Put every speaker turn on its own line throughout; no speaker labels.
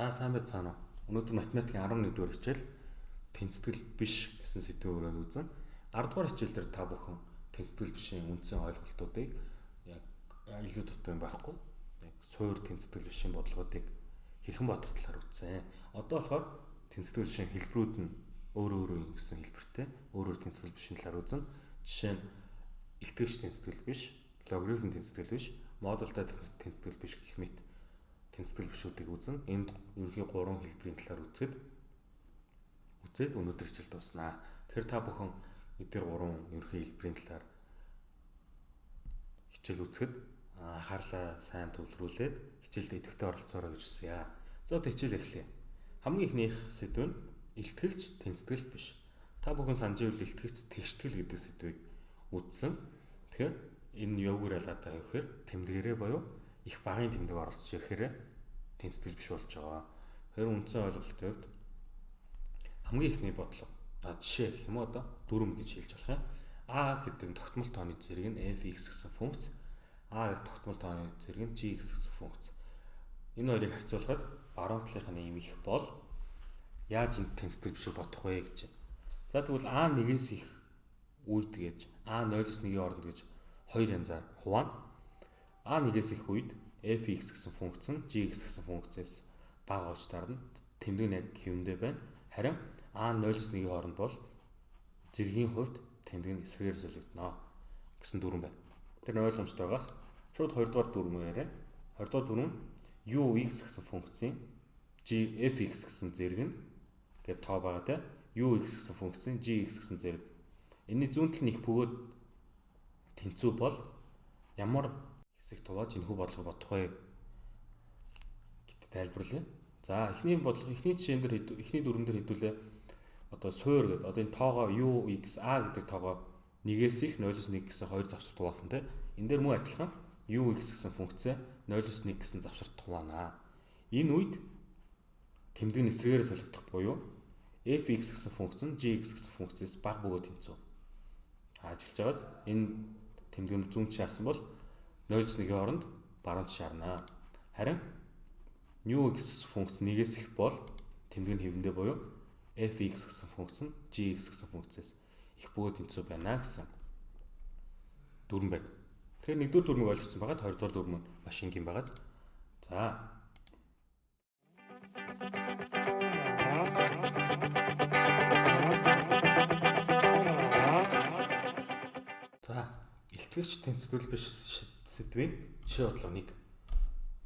За сайн байцгаана уу. Өнөөдөр математикийн 11 дугаар хичээл тэнцэтгэл биш гэсэн сэдвийн өрөөнд үзэн 10 дугаар хичээл дээр та бүхэн тэнцэтгэл бишийн үндсэн ойлголтуудыг яг илүү дутуу юм байхгүй. Яг суур тэнцэтгэл бишийн бодлогоодыг хэрхэн бодох талаар үзсэн. Одоо болохоор тэнцэтгэл бишийн хэлбэрүүд нь өөр өөр гэсэн хэлбэртэй өөр өөр тэнцэтгэл бишийн талаар үзэн. Жишээ нь илтгэгч тэнцэтгэл биш, логарифм тэнцэтгэл биш, модультай тэнцэтгэл биш гэх мэт тэнцэтгэл бишүүдийг үзнэ. Энд ерөнхий 3 хэлбэрийн талаар үзээд өнөөдөр хичээл дууснаа. Тэгэхээр та бүхэн эдгээр 3 ерөнхий хэлбэрийн талаар хичээл үзэхэд анхаарлаа сайн төвлөрүүлээд хичээлдээ идэвхтэй оролцоорой гэж хүсье. За одоо хичээл эхлэе. Хамгийн эхнийх сэдв нь илтгэгч тэнцэтгэл биш. Та бүхэн санаж байвал илтгэгч тэгштгэл гэдэг сэдвийг үзсэн. Тэгэхээр энэ юугаар ялгаатай вэ гэхээр тэмдгэрээ буюу их багын тэмдэг оролцож ирэхээр тэнцэтгэл биш болж байгаа. Тэгэхээр үндсэн ойлголтын хувьд хамгийн эхний бодлого жишээ гэх юм уу одоо дүрм гэж хэлж болох юм. А гэдэг нь тогтмол тооны зэрэг нь f(x) гэсэн функц, А гэх тогтмол тооны зэрэг нь g(x) гэсэн функц. Энэ хоёрыг харьцуулахад баруун талынх нь ийм их бол яаж энэ тэнцэтгэл бишийг бодох вэ гэж. За тэгвэл А 1-ээс их үед гэж А 0-оос 1-ийн хооронд гэж хоёр янзаар хуваана. А 1-ээс их үед f(x) гэсэн функц нь g(x) гэсэн функцээс бага болж таарна. Тэмдэг нь яг хэвэндээ байна. Харин А 0-оос 1-ийн хооронд бол зэргийн хувьд тэмдэг нь эсрэгээр солигдоно гэсэн дүрэм байна. Тэр нь ойлгомжтой байгаа. Шууд 2 дугаар дүрмээрээ 2 дугаар дүрэм u(x) гэсэн функцийн g f(x) гэсэн зэрэг нь гээд тоо байгаа те. u(x) гэсэн функцийн g(x) гэсэн зэрэг. Энэний зүүн тал нь их бөгөөд тэнцүү бол ямар хэсэг тувааж энэхүү бодлого бодох вэ гэдэгт тайлбарлая. За эхний бодлого, эхний жишээн дээр эхний дүрэм дээр хэдүүлээ одоо суур гэдэг одоо энэ тоогоо u x a гэдэг тоогоо 1-ээс их 0-оос 1 гэсэн хоёр завсарт хуваасан те. Энэ дээр мөн адилхан u x гэсэн функцээ 0-оос 1 гэсэн завсарт хуваана. Энэ үед тэмдэг нь эсрэгээр солигдох буюу f x гэсэн функц нь g x гэсэн функцээс бага бөгөөд тэнцүү. Ажиглаж байгаас энэ тэмдэг нь зүүн тишээ харсан бол 0-оос 1-ийн хооронд баруун тишээ харна. Харин u x функц 1-ээс их бол тэмдэг нь хэвэндээ буюу f(x) гэсэн функц нь g(x) гэсэн функцээс их бөгөөд тэнцүү байна гэсэн дүрэм байна. Тэгэхээр нэгдүгээр дүрмийг ойлгосон байгаад хоёрдугаар дүрэм нь маш энгийн байгааз. За. За, илтгэгч тэнцэтгэл биш сэдвийн жишээ бодлого 1.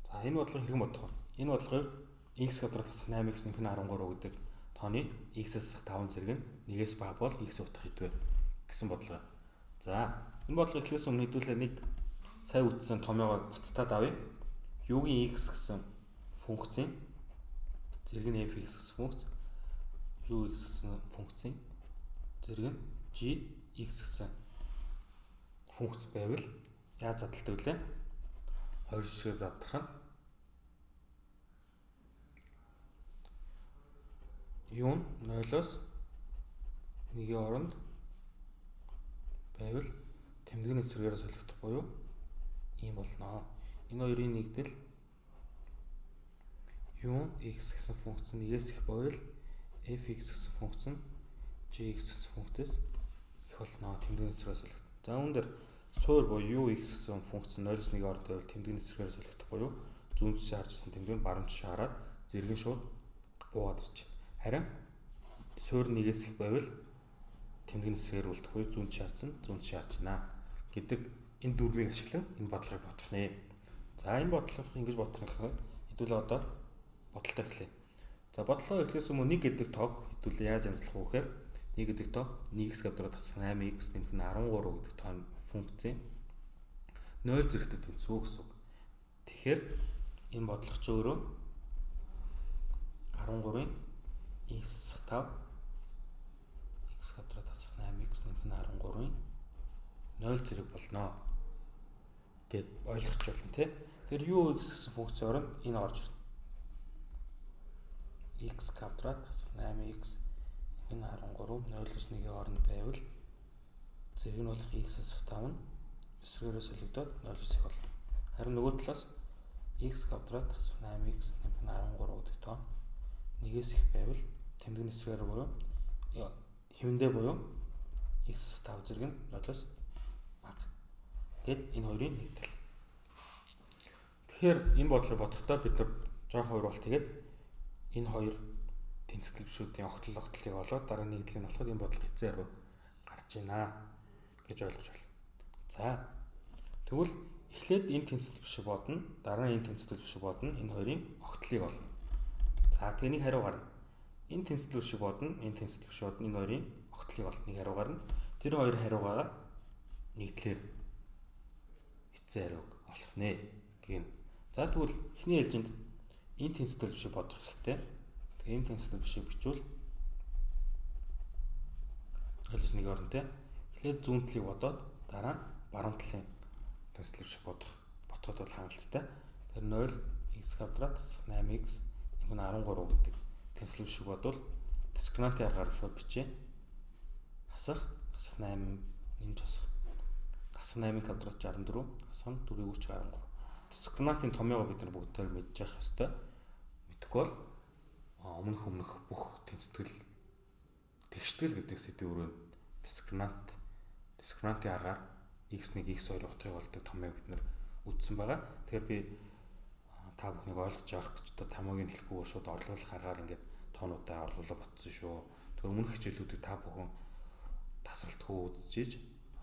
За, энэ бодлого хэрхэн бодох вэ? Энэ бодлогыг x квадрат хасах 8x нэмэх нь 13 гэдэг тооны x-ээс 5 зэрэг нь 1-ээс бага бол x утга хэд вэ гэсэн бодлого. За, энэ бодлого эхлээс өмнө хэдүүлээ нэг сая үтсэн томьёогоо баттаад авъя. U-гийн x гэсэн функцийн зэрэг нь f(x) гэсэн функц, u(x) гэсэн функцийн зэрэг нь g(x) гэсэн функц байвал яаж задалдаг вэ? Хоёр шишгээр задрах нь юу нь 0-оос 1-ийн хооронд байвал тэмдэг нь эсрэгээр солигдох буюу ийм болно. Энэ хоёрын нэгдэл юу x гэсэн функц нь 1-ээс их байвал f(x) гэсэн функц нь g(x) гэсэн функцээс их болно. Тэмдэг нь эсрэгээр солигдох. За үүн дээр суур буюу u(x) гэсэн функц нь 0-оос 1-ийн хооронд байвал тэмдэг нь эсрэгээр солигдох буюу зүүн тишээ харж ирсэн тэмдэг нь баруун тишээ хараад зэрэг нь шууд буугаад ирж байна. Харин суур 1-ээс их байвал тэмдэг нь эсрэгээр үлдэх буюу зүүн тишээ харсан, зүүн тишээ харж байна гэдэг энэ дүрмийг ашиглан энэ бодлогыг бодох нэ. За энэ бодлого ингэж бодох гэхээр хэдүүлээ одоо бодолтой эхлэе. За бодлогоо эхлэхээс өмнө 1 гэдэг тоог хэдүүлээ яаж янзлах вэ гэхээр 1 гэдэг тоо 1x квадрат хасах 8x нэмэх нь 13 гэдэг тоо функцийн 0 зэрэгтэй тэнцүү гэсэн үг. Тэгэхээр энэ бодлого чи өөрөө 13-ын x 5 x квадрат хасах 8x нэмэх нь 13-ын 0 зэрэг болно гэд ойлгож байна тий. Тэгэхээр u x гэсэн функцийн оронд энэ орж ирнэ. X квадрат хасах 8x энэ 13 0-оос 1-ийн хооронд байвал зэрэг нь болох x-ээс 5 нь эсрэгээрээ солигдоод 0-оос их болно. Харин нөгөө талаас x квадрат хасах 8x нэмэх нь 13 гэдэг тоо нэгээс их байвал тэмдэг нисгээр буюу хэвэндээ буюу x 5 зэрэг нь 0-оос бага. Гэт энэ хоёрын нэгдэл. Тэгэхээр энэ бодлого бодохдоо бид нар жоохон урвалт хийгээд энэ хоёр тэнцэгдэл бишүүдийн огтлыг олоод дараа нэгдлийг нь олоход энэ бодлого эцсийн хариу гарч байна гэж ойлгож байна. За тэгвэл эхлээд энэ тэнцэгдэл бишүү бодно, дараа нь энэ тэнцэгдэл бишүү бодно, энэ хоёрын огтлыг олно. За тэгээ нэг хариу гарна. Энэ тэнцэгдэл бишүү бодно, энэ тэнцэгдэл бишүү бодно, энэ хоёрын огтлыг олно, нэг хариу гарна. Тэр хоёр хариугаа нэгдлэр эцсийн хариуг олох нэ гин. За тэгвэл эхний ээлжинд энэ тэнцэгдэл бишүү бодох хэрэгтэй. Тэгээ энэ тэнцэгдэл бишийг бичвэл 0-1 орно те. Эхлээд зүүн талыг бодоод дараа нь баруун талын тэнцэгдэл бишийг бодох. Ботход бол хангалттай. Тэр 0 x квадрат хасах 8x нэмэх нь 13 гэдэг тэнцэгдэл бишийг бодвол дискриминантын аргаар шууд бичээ. Хасах 8 нэмж хасах. Хасах 8 квадрат 64, хасах нь 4-ийг үрч 13. Дискриминантын томьёогоо бид нар бүгдээр мэдж явах ёстой. Мэдэхгүй бол өмнөх бүх тэнцэтгэл тэгштгэл гэдэг сэдвийн өрөөнд дискриминантын аргаар x1 x2 утгыг олдог томьёог бид нар үзсэн байгаа. Тэгэхээр би та бүхнийг ойлгож авах гэж одоо томьёог нь хэлэхгүйгээр шууд орлуулах аргаар ингээд тоонуудаа орлуулаа ботсон шүү. Тэгэхээр өмнөх хичээлүүдийг та бүхэн тасралтгүй үзчихэж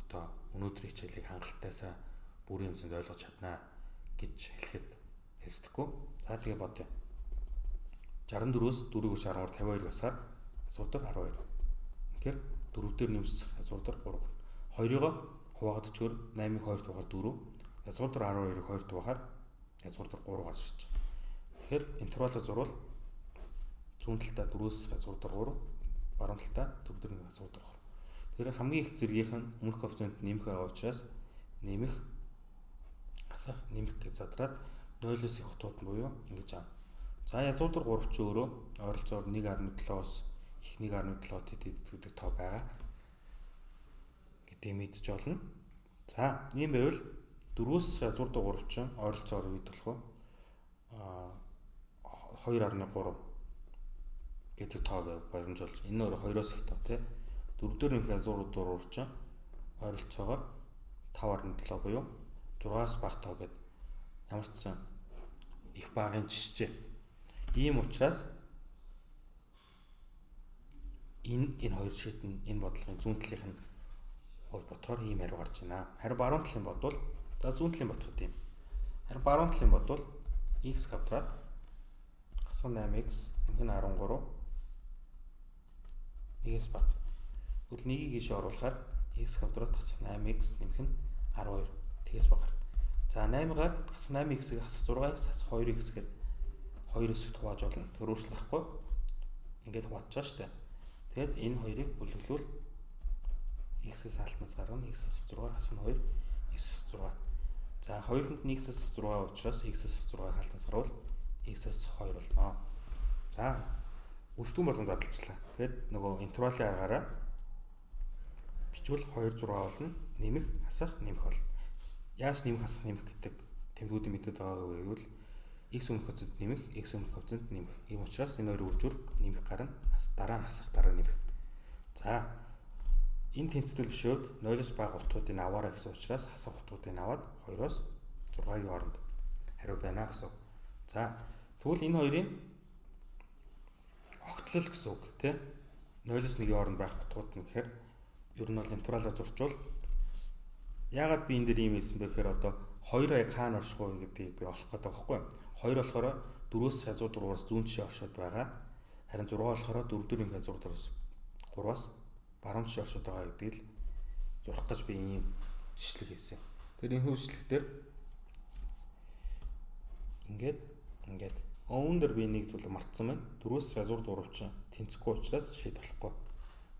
одоо өнөөдрийн хичээлийг хангалтайсаа бүрийн хэмжээнд ойлгож чаднаа гэж хэлэхэд хэлсдэхгүй. За тэгээ бодъё. 64-өөс 4-ийг үрч 13 52 гасаар асуудар 12. Тэгэхээр 4 дээр нэмсэх асуудар 3. 2-ыг хуваагаад өчгөр 8-ыг 2 дугаар 4, язгуур 12-ыг 2 дугаар язгуур 3 гарч ирж байгаа. Тэгэхээр интервалаа зурвал зүүн талдаа 4-өөс язгуур 3, баруун талдаа 4 дээр нэмэх язгуур 3. Тэгэхээр хамгийн их зэргийнх нь өмнөх коэффициент нэмэх байгаа учраас нэмэх хасах нэмэх гэж задраад 0-оос их утгууд нь буюу ингэж аав. За язгуур 3 чи өөрөө ойролцоогоор 1.7-оос их 1.7 т гэдэг тоо байгаа гэдгийг мэдж олно. За ийм байвал 4-өөс язгуур 3 чинь ойролцоогоор үед болох уу? 2.3 гэдэг тоо боломж болж. Энэ өөрөө 2-оос их тоо тий. 4 дээр нэмэх язгуур 3 чинь ойролцоогоор 5.7 буюу 6-аас бага тоо гэдэг ямар ч сан их багын жишээ. Ийм учраас энэ хоёр жишээд нь энэ бодлогын зүүн талынх нь хувь ботхоор ийм хариу гарч байна. Харин баруун талын бодвол за зүүн талын бодоход ийм. Харин баруун талын бодвол x квадрат хасах 8x нэмэх нь 13 нэгээс бага. Тэгвэл нэгийг ийшээ оруулахаар x квадрат хасах 8x нэмэх нь 12 тэгээс бага. За 8-аар хасах 8x-ийг хасах 6x хасах 2x гээд хоёр хэсэгт хувааж болно. Тэр өөрчлөхгүй. Ингээд хувааж байгаа шүү дээ. Тэгээд энэ хоёрыг бүлэглүүл x-ээс хаалтнаас гаргана. X-ээс 6 хасах нь 2, x-ээс 6. За хоёуланд нь x-ээс 6 учраас x-ээс 6 хаалтнаас гарвал x-ээс 2 болно. За үржтгүн болгон задлчлаа. Тэгээд нөгөө интервалын аргаараа бичвэл 2 6 болно. Нэмэх хасах нэмэх болно. Яаж нэмэх хасах нэмэх гэдэг тэмдгүүдийн мэдээд байгаа гэвэл x өмнөх коэффициент нэмэх, x өмнөх коэффициент нэмэх. Ийм учраас энэ хоёр үржүр нэмэх гарна. Дараа нь хасах, дараа нэмэх. За энэ тэнцвэр бишүүд 0-оос бага утгуудыг аваарай гэсэн учраас хасах утгуудыг аваад 2-оос 6-гийн хооронд хариу байна гэсэн үг. За тэгвэл энэ хоёрын огтлол гэсэн үг тий. 0-оос 1-ийн хооронд байх утгууд нь гэхээр ер нь бол интервалаа зурчвал яагаад би энэ дээр ийм хэлсэн бэ гэхээр одоо 2 яг хаана орших вэ гэдгийг би олох гэдэг байхгүй юу? 2 болохоор 4-өөс язгуур 4-аас зүүн тишээ оршоод байгаа. Харин 6 болохоор 4 дээр нэмэх язгуур 4-аас 3-аас баруун тишээ оршоод байгаа гэдгийг л зурах гэж би ийм жишлэг хийсэн. Тэгэхээр энэ хөвчлэг дээр ингээд үүн дээр би нэг зүйл мартсан байна. 4-өөс язгуур 3 чинь тэнцэхгүй учраас шийд болохгүй.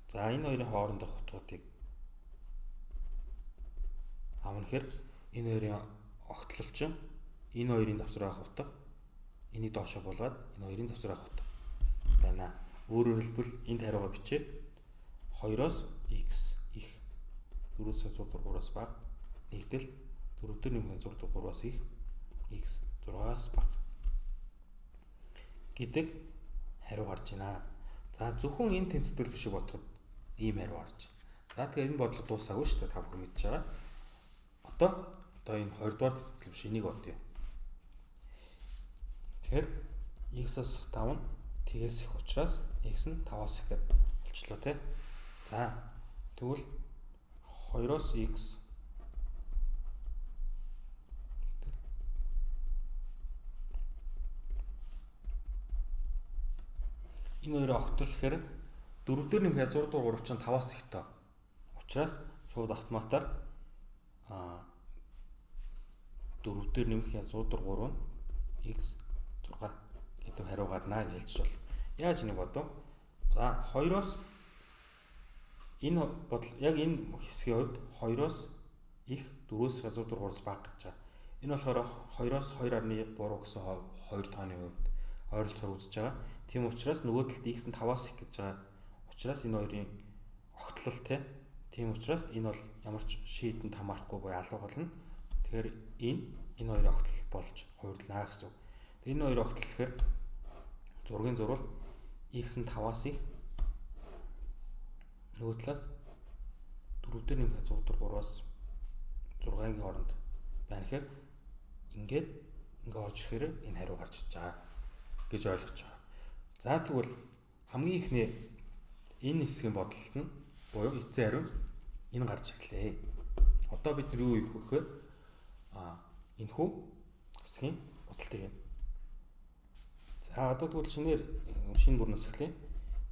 За энэ хоёрын хоорондох утгуудыг авна гэхээр энэ хоёрын огтлол чинь энэ хоёрын завсар авах утга энийг доошоо буулгаад энэ хоёрын завсар авах утга байна. Өөрөөр хэлбэл энд хариугаа бичээ. 2-оос x их 4-өөс 3-аас бага нэгдэл 4 дээр нэмэх 3-аас их x. 6-аас бага гэдэг хариу гарч байна. За зөвхөн энэ тэнцвэр бишийг бодоход ийм хариу гарч байна. За тэгэхээр энэ бодлого дуусаагүй шүү дээ, та бүхэн мэдж байгаа. Одоо энэ 2 дугаар тэнцвэр биш энийг бодъё. Тэгэхээр x-аас 5 нь тэгээс их учраас x нь 5-аас их гэдэг болчлоо те. За тэгвэл 2-оос x энэ хоёроо огтлохоор 4 дээр нэмэх 6 дугаар 3 чинь 5-аас их тоо. Учраас шууд автоматар 4 дээр нэмэх 6 дугаар 3 нь x 6 гэдэг хариу гарнаа гэж хэлж болно. Яаж энийг бодов? За 2-оос энэ бодол яг энэ хэсгийн хувьд 2-оос их 4-өөс 6 дугаар 3-аас бага гэж байгаа. Энэ болохоор 2-оос 2.3 гэсэн хоёр тооны хувьд ойролцоогоор үзэж байгаа. Тийм учраас нөгөө талд x нь 5-аас их гэж байгаа. Учраас энэ хоёрын огтлол те. Тийм учраас энэ бол ямар ч шийдэнд хамаарахгүй буюу алга болно. Тэгэхээр энэ хоёрын огтлол болж хувирлаа гэсэн үг. Энэ хоёрын огтлол гэхээр зургийн зурвал x нь 5-аас их нөгөө талаас 4 дээр нэмэх 6 дугаар 3-аас 6-гийн хооронд байна гэхээр ингээд ингээ орж ирэхээр энэ хариу гарч иж байгаа гэж ойлгож байгаа. За тэгвэл хамгийн эхний энэ хэсгийн бодолт нь буюу эцсийн хариу энэ гарч ирлээ. Одоо бид нар юу хийх вэ гэхээр энэхүү хэсгийн бодолтыг юм. За одоо тэгвэл шинээр шинэ бүрнээс эхлэе.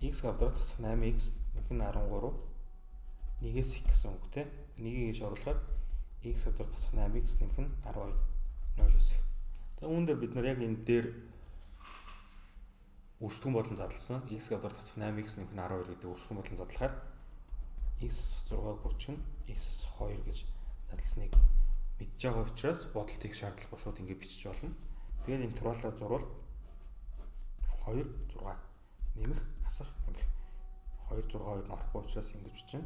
X квадрат хасах 8x нэмэх нь 13 нэгээс их гэсэн үг те. Нэгийг ийш оруулахаар x квадрат хасах 8x нэмэх нь 12 0-оос их. За үүн дээр бид нар яг энэ дээр өрсөлдөн бодлон задлсан. X квадрат хасах 8x нэмэх нь 12 гэдэг өрсөлдөн бодлон задлахаар x хасах 6-г бүрчин x хасах 2 гэж задлсныг мэдж байгаа учраас бодолт их шаардлагагүй шууд ингэ бичиж болно. Тэгээд интервалаа зурвал 2 6 нэмэх хасах нэмэх 2 6 2 нь орохгүй учраас ингэж бичнэ.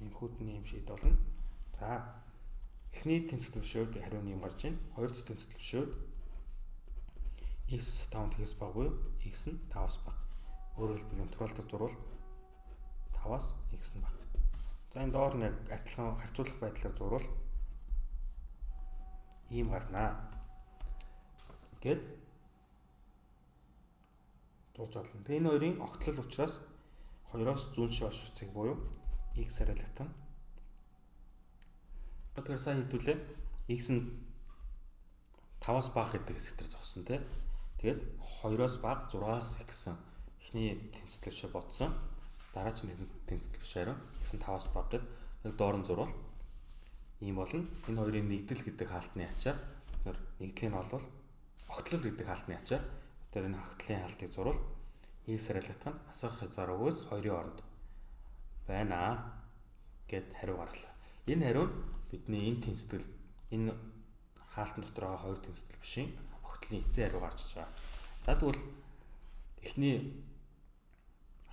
Нэмэхүүд нь ийм шийд болно. За эхний тэнцвэр бишүүд хариу нь юм гарч байна. Хоёр дахь тэнцвэр бишүүд x 5 тэгээс бага буюу x нь 5-аас бага. Өөрөөр хэлбэл интервал дээр зурвал 5-аас x нь бага. За энэ доор нь яг адилхан харьцуулах байдлаар зурвал ийм гарнаа. Ингээд зурж олно. Тэгээ энэ хоёрын огтлол учраас 2-оос зүүн шиш орших цаг буюу x хариулт нь. Тэгэхээр сайн хэдүүлээ. X нь 5-аас бага гэдэг хэсэг дээр зогссон тий. Тэгээд 2-оос бага 6-аас их гэсэн эхний тэнцвэр шиг бодсон. Дараагийн тэнцвэр биш харин x нь 5-аас бага гэдэг нэг доор нь зурвал ийм болно. Энэ хоёрын нэгдэл гэдэг хаалтны ачаар бид нэгдлийн нь бол огтлол гэдэг хаалтны ачаар тэр энэ огтлын хаалтыг зурвал x хариулт нь асах хязгаар өгөөс 2-ын хооронд байна гэд хариу гаргалаа. Энэ хариу нь бидний энэ тэнцвэл энэ хаалтан дотор байгаа хоёр тэнцвэл бишийн огтлын эцсийн хариу гарч иж байгаа. За тэгвэл эхний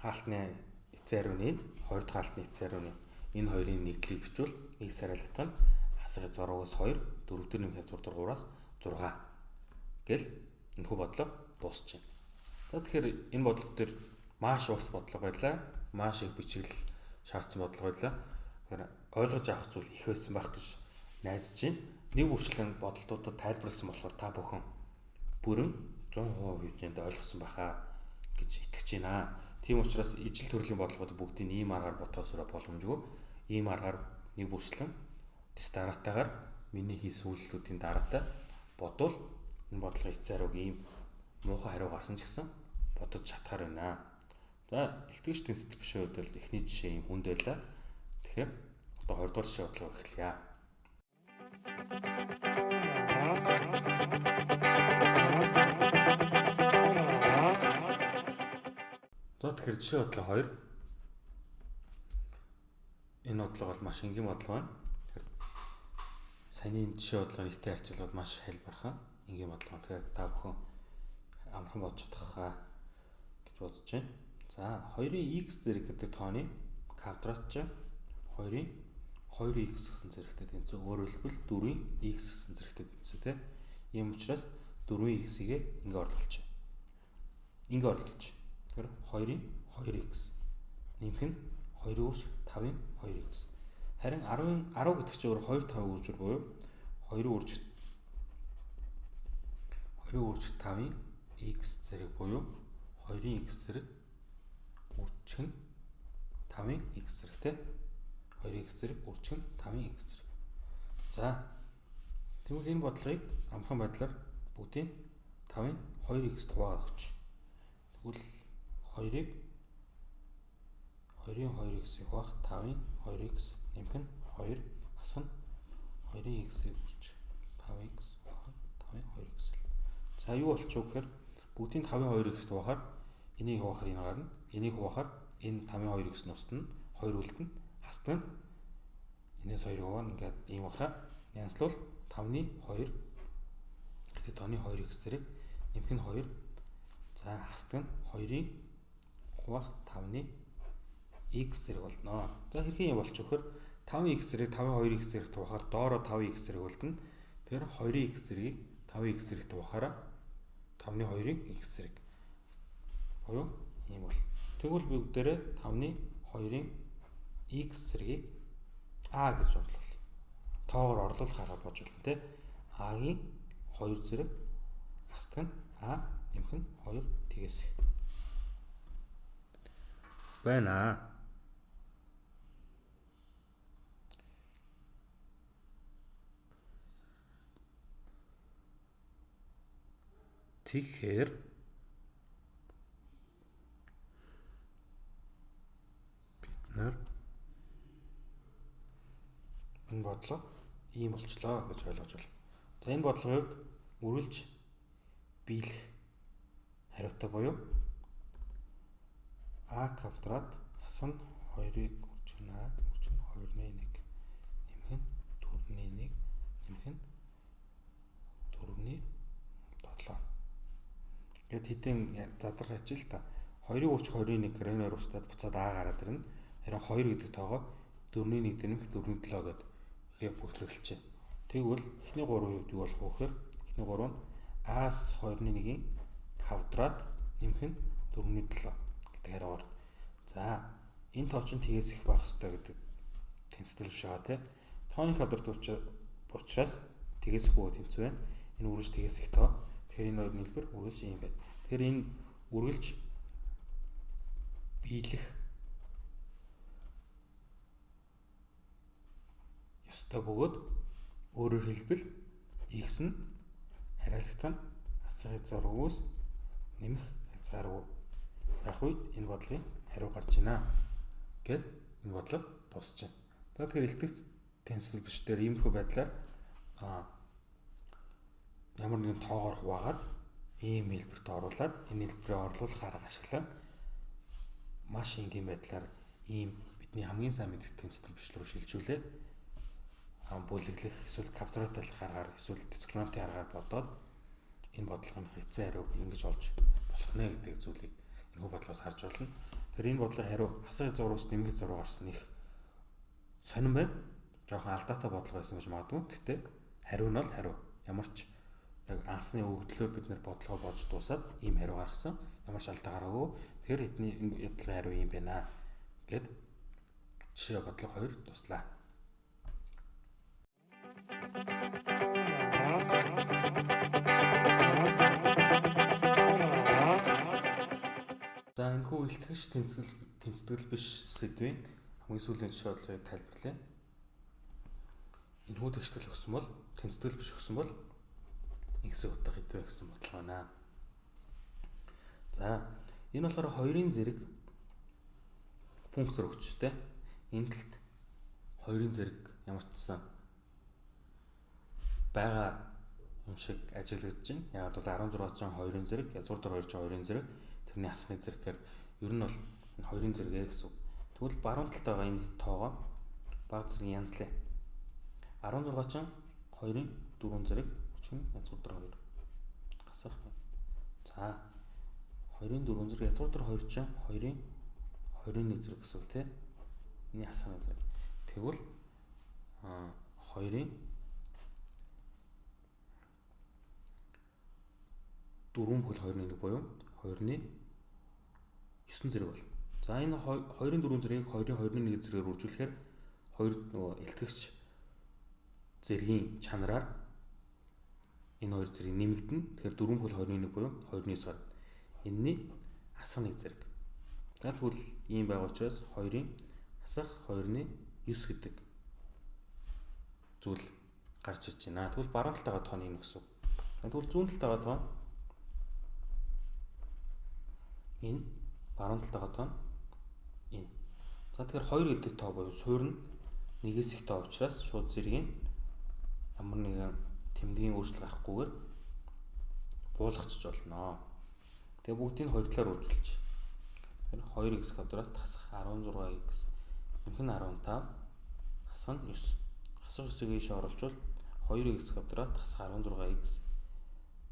хаалтны эцсийн хариу нь хоёр дахь хаалтны эцсийн хариу нь энэ хоёрын нэгдлийг бичвэл x хариулт нь хасах хязгаар өгөөс 2 4 дээр нэмэх хязгаар 3-аас 6 гэл энэхүү бодлого дуусчихна. За тэгэхээр энэ бодлого дээр маш урт бодлого байлаа. Маш их бичигдэл шаардсан бодлого байлаа. Тэгэхээр ойлгож авах зүйл их байсан байх гэж найдаж байна. Нэг бүрчлэн бодолтуудад тайлбарласан болохоор та бүхэн бүрэн 100% хэмжээнд ойлгосон байхаа гэж итгэж байна. Тийм учраас ижил төрлийн бодлогод бүгдийг ийм аргаар бодохоосоо боломжгүй. Ийм аргаар нэг бүрчлэн тест дараатайгаар миний хийсэн үйлдэлүүдийн дараатай бодвол энэ бодлогын эцсийн хариуг ийм муухай хариу гарсан ч гэсэн бодож чадхаар байна. За илтгэгч тэнцэл бишээ хувьд бол эхний жишээ ийм хүнд байлаа. Тэгэхээр одоо 20 дугаар жишээ бодлого эхлэе. За тэгэхээр жишээ бодлого 2. Энэ бодлого бол маш энгийн бодлого байна. Тэгэхээр саяны жишээ бодлого нэгтэй харьцуулбал маш хялбархан энгийн бодлого. Тэгэхээр та бүхэн амархан бодож чадах гэж бодож байна. За 2-ын x зэрэг гэдэг тооны квадрат чинь 2-ын 2x гэсэн зэрэгтэй тэнцүү. Өөрөөр хэлбэл 4-ийн x гэсэн зэрэгтэй тэнцүү тийм. Ийм учраас 4x-ийг ингээ орлуулчих. Ингээ орлуулчих. Тэгэхээр 2-ын 2x нэмэх нь 2-ын үрж 5-ын 2x. Харин 10-ын 10 гэдэг чинь өөр 2 5 үржүр буюу 2-ын үрж 2-ын үрж 5-ын x зэрэг буюу 2-ын x зэрэг үржих нь 5-ын x зэрэг тий. 2-ын x зэрэг үржих нь 5-ын x зэрэг. За тэгвэл энэ бодлогыг амархан байдлаар бүгдийг 5-ын 2x хуваагаад өгч. Тэгвэл 2-ыг 2-ын 2x-ийг хуваах 5-ын 2x нэмэх нь 2 хасах нь 2-ын x-ийг үрж 5x 5-ын 2x л. За юу болчих вэ гэхээр бүгдийг 5-ын 2x хуваахаар энийг хуваахаар энэ гарна. Энийг хуваахаар энэ 5-ын 2x нь устна. 2 үлдэнэ. Хасдаг нь энэс 2 хуваана. Ингээд ийм бахаа янзлуул 5-ны 2 гэдэг тооны 2x зэрэг нэмэх нь 2. За хасдаг нь 2-ын хуваах 5-ны x зэрэг болно. За хэрхэн юм болчих вөхөр 5x зэрэг 5-ын 2x зэрэг тухахаар доороо 5x зэрэг болдно. Тэгэхээр 2x зэргийг 5x зэрэг тухахаараа 5-ны 2-ын x зэрэг буюу ийм бол. Тэгвэл бүгдээрээ 5-ны 2-ын x зэргийг а гэж орлуул. Тоогоор орлуулах арга болж болно те. А-гийн 2 зэрэг хасдаг нь а нэмэх нь 2 тэгээс байна. Тэгэхээр бид нар энэ бодлого ийм болчлоо гэж ойлгож байна. За энэ бодлогыг үргэлж биелэх хариутай буюу а квадрат хасах нь 2-ыг үржих нь а үржих нь 2-ны 1 нэмэх нь 4-ний 1 нэмэх нь 4-ний 7. Гэт хэдэн задрах ажил та 2-ыг үржих 2-ын 1 гэхээр энэ хоёр устдаад буцаад а гараад ирнэ. Харин 2 гэдэг тоогоо 4-ний 1 дээр нэмэх 4-ний 7 гэдэг яг бүртгэгдэлж. Тэгвэл эхний 3-ын хувьд юу болох вэ гэхээр эхний 3 нь а-с 2-ны 1-ийн квадрат нэмэх нь 4-ний 7 гэдэг хариугаар. За энэ тоо чинь тгээс их байх ёстой гэдэг тэнцтэл биш байгаа тий. Тооны квадрат учраас тгээс их бөгөөд тэнцвэ. Энэ үргэлж тгээс их тоо. Тэгэхээр энэ хоёр нийлбэр үргэлж ийм байна. Тэгэхээр энэ үргэлж биелэх ёстой бөгөөд өөрөөр хэлбэл x нь хариалагдах нь асах хязгааргүйс нэмэх хязгааргүй байх үед энэ бодлогын хариу гарч байна гэд энэ бодлого дуусч байна. За тэгэхээр илтгэгч тэнцвэр биш дээр иймэрхүү байдлаар ямар нэгэн тоогоор хуваагаад ийм хэлбэрт оруулаад энэ хэлбэрээ орлуулах арга ашиглан маш энгийн байдлаар ийм бидний хамгийн сайн мэддэг тэнцвэр биш рүү шилжүүлээд бүлэглэх эсвэл квадраталах аргаар эсвэл дискриминантын аргаар бодоод энэ бодлогын эцсийн хариуг ингэж олж болох нэ гэдэг зүйлийг энэхүү бодлогоос харж байна. Тэгэхээр энэ бодлогын хариу хасах хязгаараас нэмэх хязгаар гарсан их сонирн байна. Жохон алдаатай бодлого байсан гэж магадгүй. Гэхдээ хариу нь бол хариу. Ямар ч яг анхны өгөгдлөөр бид нэр бодлогоо бодж дуусаад ийм хариу гаргасан. Ямар ч алдаа гараагүй. Тэгэхээр эдний энэ бодлогын хариу ийм байна гэд жишээ бодлого 2 дуслаа. За энэхүү илтгэгч тэнцтгэл биш сэдвийн хамгийн сүүлийн жишээ бодлогыг тайлбарлая. Энэхүү тэгштгэл өгсөн бол тэнцтгэл биш өгсөн бол x-ийн утга хэд вэ гэсэн бодлого байна. За энэ болохоор 2-ын зэрэг функцээр өгчтэй. Энэ талд 2-ын зэрэг ямар ч гэсэн байгаа юм шиг ажиглагдаж байна. Яг бол 16 чинь 2-ын зэрэг, язгуур дээр 2 чинь 2-ын зэрэг, тэрний хасхны зэрэгээр ер нь бол энэ 2-ын зэрэг гэсэн үг. Тэгвэл баруун талд байгаа энэ тоогоо баг зэргийн янзлаа. 16 чинь 2-ын 4 зэрэг өчгөн язгуур дээр 2. Хасах. За 2-ын 4 зэрэг язгуур дээр 2 чинь 2-ын 21 зэрэг гэсэн үг тийм. Эний хасхны зэрэг. Тэгвэл 2-ын 4 бүхэл 2-ны 1 буюу 2-ны 9 зэрэг болно. За энэ 2-ын 4 зэргийг 2-ын 2-ны 1 зэрэгээр үржүүлэхээр хоёр нөгөө илтгэгч зэргийн чанараар энэ хоёр зэрэг нэмэгдэнэ. Тэгэхээр 4 бүхэл 2-ны 1 буюу 2-ны 9 гарна. Энэний хасах 1 зэрэг. За тэгвэл ийм байгаа учраас 2-ын хасах 2-ны 9 гэдэг зүйл гарч иж байна. Тэгвэл баруун талтайгаа тоон энэ гэсэн үг. Тэгвэл зүүн талтайгаа тоон энэ, баруун талтайгаа тоон энэ. За тэгэхээр 2 гэдэг тоо буюу суурь нь нэгээс их тоо учраас шууд зэргийн ямар нэгэн тэмдгийн өөрчлөлт гарахгүйгээр буулгачих болно. Тэгээ бүгдийг хоёр талаар үржүүлж. Тэгэхээр 2x квадрат хасах 16x нэмэх нь 15 хасах нь 9. Хасах 9-ийг ийшээ оруулчвал 2x квадрат хасах 16x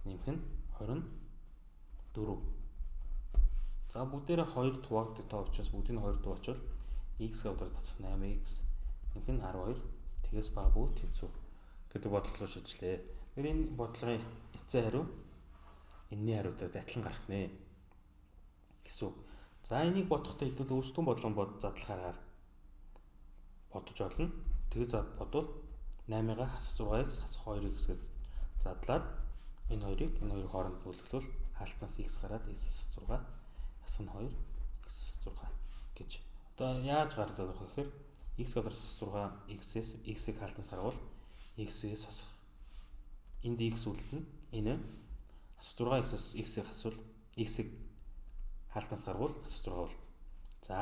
нэмэх нь 24. За бүгдээрээ 2 хуваагддаг тоо учраас бүгдийг нь 2 дуучвал x квадрат хасах 8x нэмэх нь 12 тэгээс бага бүү тэнцүү гэдэг бодлого руу шилжлээ. Тэгэхээр энэ бодлогын эцсийн хариу энэний хариутай адилхан гарах нэ гэсэн үг. За энийг бодохдоо хэдүүл өөрсдөө бодлогон бод задлахаараар бодож олно. Тэгээ зад бодвол 8-ыг хасах 6x хасах 2x гэж задлаад энэ хоёрыг энэ хоёрын хооронд бүлэглвэл хаалтнаас x гараад x хасах 6 хасах нь 2 x хасах 6 гэж. Одоо яаж гардаг вэ гэхээр x квадрат хасах 6 x-ээс x-ийг хаалтнаас гаргавал x-ээс хасах энд x үлдэнэ. Энэ хасах 6x-ээс x-ийг хасвал x-ийг хаалтнаас гаргавал хасах 6 үлдэнэ. За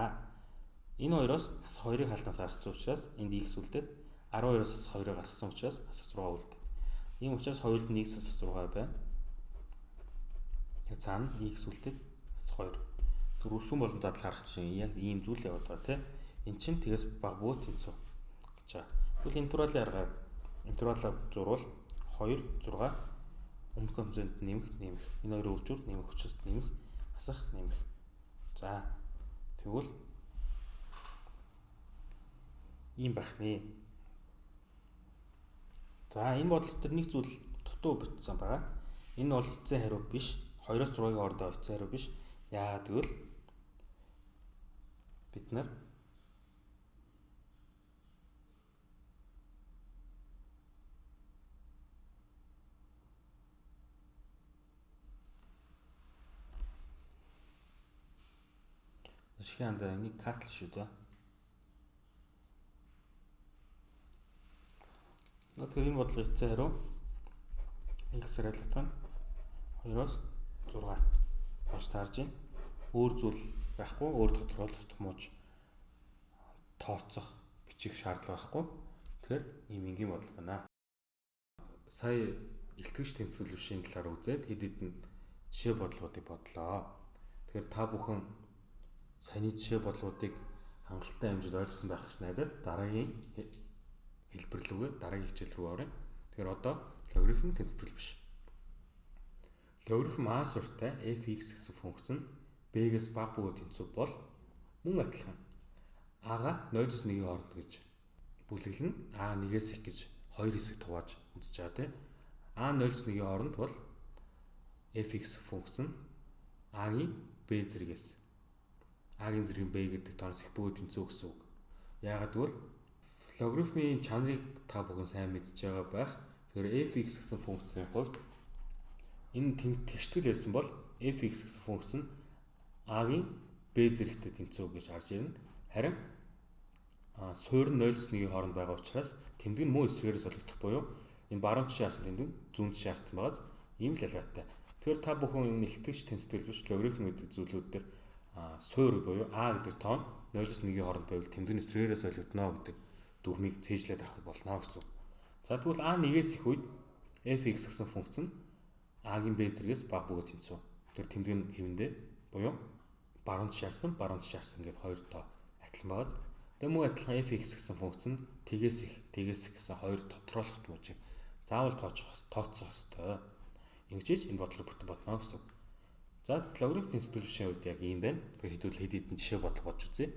энэ хоёроос хасах 2-ыг хаалтнаас гаргасан учраас энд x үлдээд 12-оос хасах 2-ыг гаргасан учраас хасах 6 үлдэнэ. Ийм учраас хоёулд нь x хасах 6 байна. Яг цаана x үлдээд хасах 2. Тэр өршүүн болон задлах арга чинь яг ийм зүйл яваад байгаа тийм. Эн чинь тэгээс бага бүү тэнцүү гэж байгаа. Тэгвэл интервалын аргаар интервалаа зурвал 2 6 өмнөх хэмжээнд нэмэх нэмэх. Энэ хоёрын үржүүр нэмэх учраас нэмэх хасах нэмэх. За тэгвэл ийм байх нэ. За энэ бодлого төр нэг зүйл дутуу бичсэн байгаа. Энэ бол эцсийн хариу биш. 2-оос 6-гийн хооронд эцсийн хариу биш. Яагаад гэвэл бид нар шихэн андаа энийг катл шүү за. Тэгэхээр энэ бодлого эцсийн хариу x харьяалах нь 2-оос 6 болж таарж байна. Өөр зүйл байхгүй, өөр тодорхойлолт мууч тооцох, бичих шаардлага байхгүй. Тэгэхээр ийм энгийн бодлого байна. Сая илтгэгч тэнцвэрлэвшийн талаар үзээд хэд хэдэн жишээ бодлогоодыг бодлоо. Тэгэхээр та бүхэн саяны жишээ бодлогоодыг хангалттай хэмжээнд ойлгосон байх гэж найдаад дараагийн хэлбэр лүүгээ дараагийн хичээл рүү оръё. Тэгэхээр одоо логарифм тэнцвэрл биш. Логарифм а суртай fx гэсэн функц нь b-гээс бага бөгөөд тэнцүү бол мөн адилхан а-га 0-1-ийн хооронд гэж бүлэглэнэ. А 1-ээс их гэж хоёр хэсэгт хувааж үзэж байгаа тийм. А 0-1-ийн хооронд бол fx функц нь а-гийн b зэргээс а-гийн зэрэг b гэдэг тооноос их бөгөөд тэнцүү гэсэн үг. Яагаад гэвэл логарифмын чанарыг та бүхэн сайн мэдж байгаа байх. Тэгэхээр fx гэсэн функцийн хувьд энэ тэгштгэл байсан бол fx гэсэн функц нь а-гийн b зэрэгтэй тэнцүү гэж гарч ирнэ. Харин суурь нь 0-1-ийн хооронд байгаа учраас тэмдэг нь мөн эсрэгээрээ солигдох буюу энэ баруун тишээ харсан тэмдэг зүүн тишээ харсан байгаас ийм л ялгаатай. Тэгэхээр та бүхэн энэ илтгэгч тэнцвэл биш логарифм гэдэг зүйлүүд дээр суурь буюу а гэдэг тоон 0-1-ийн хооронд байвал тэмдэг нь эсрэгээрээ солигдоно гэдэг дүрмийг цээжлээд авах болно гэсэн үг. За тэгвэл а 1-ээс их үед fx гэсэн функц нь а-гийн b зэргээс бага бөгөөд тэнцүү. Тэр тэмдэг нь хэвэндээ буюу баруун тишээ харсан, баруун тишээ харсан гэдэг хоёр тоо адилхан байгаа. Тэгээ мөн адилхан fx гэсэн функц нь тэгээс их, тэгээс их гэсэн хоёр тодорхойлолт мужийг заавал тооцох ёстой. Ингэж энэ бодлого бүтэн бодно гэсэн үг. За логарифмын тэнцвэрлэвшийн хувьд яг ийм байна. Тэгэхээр хэдүүл хэд хэдэн жишээ бодлого бодж үзье.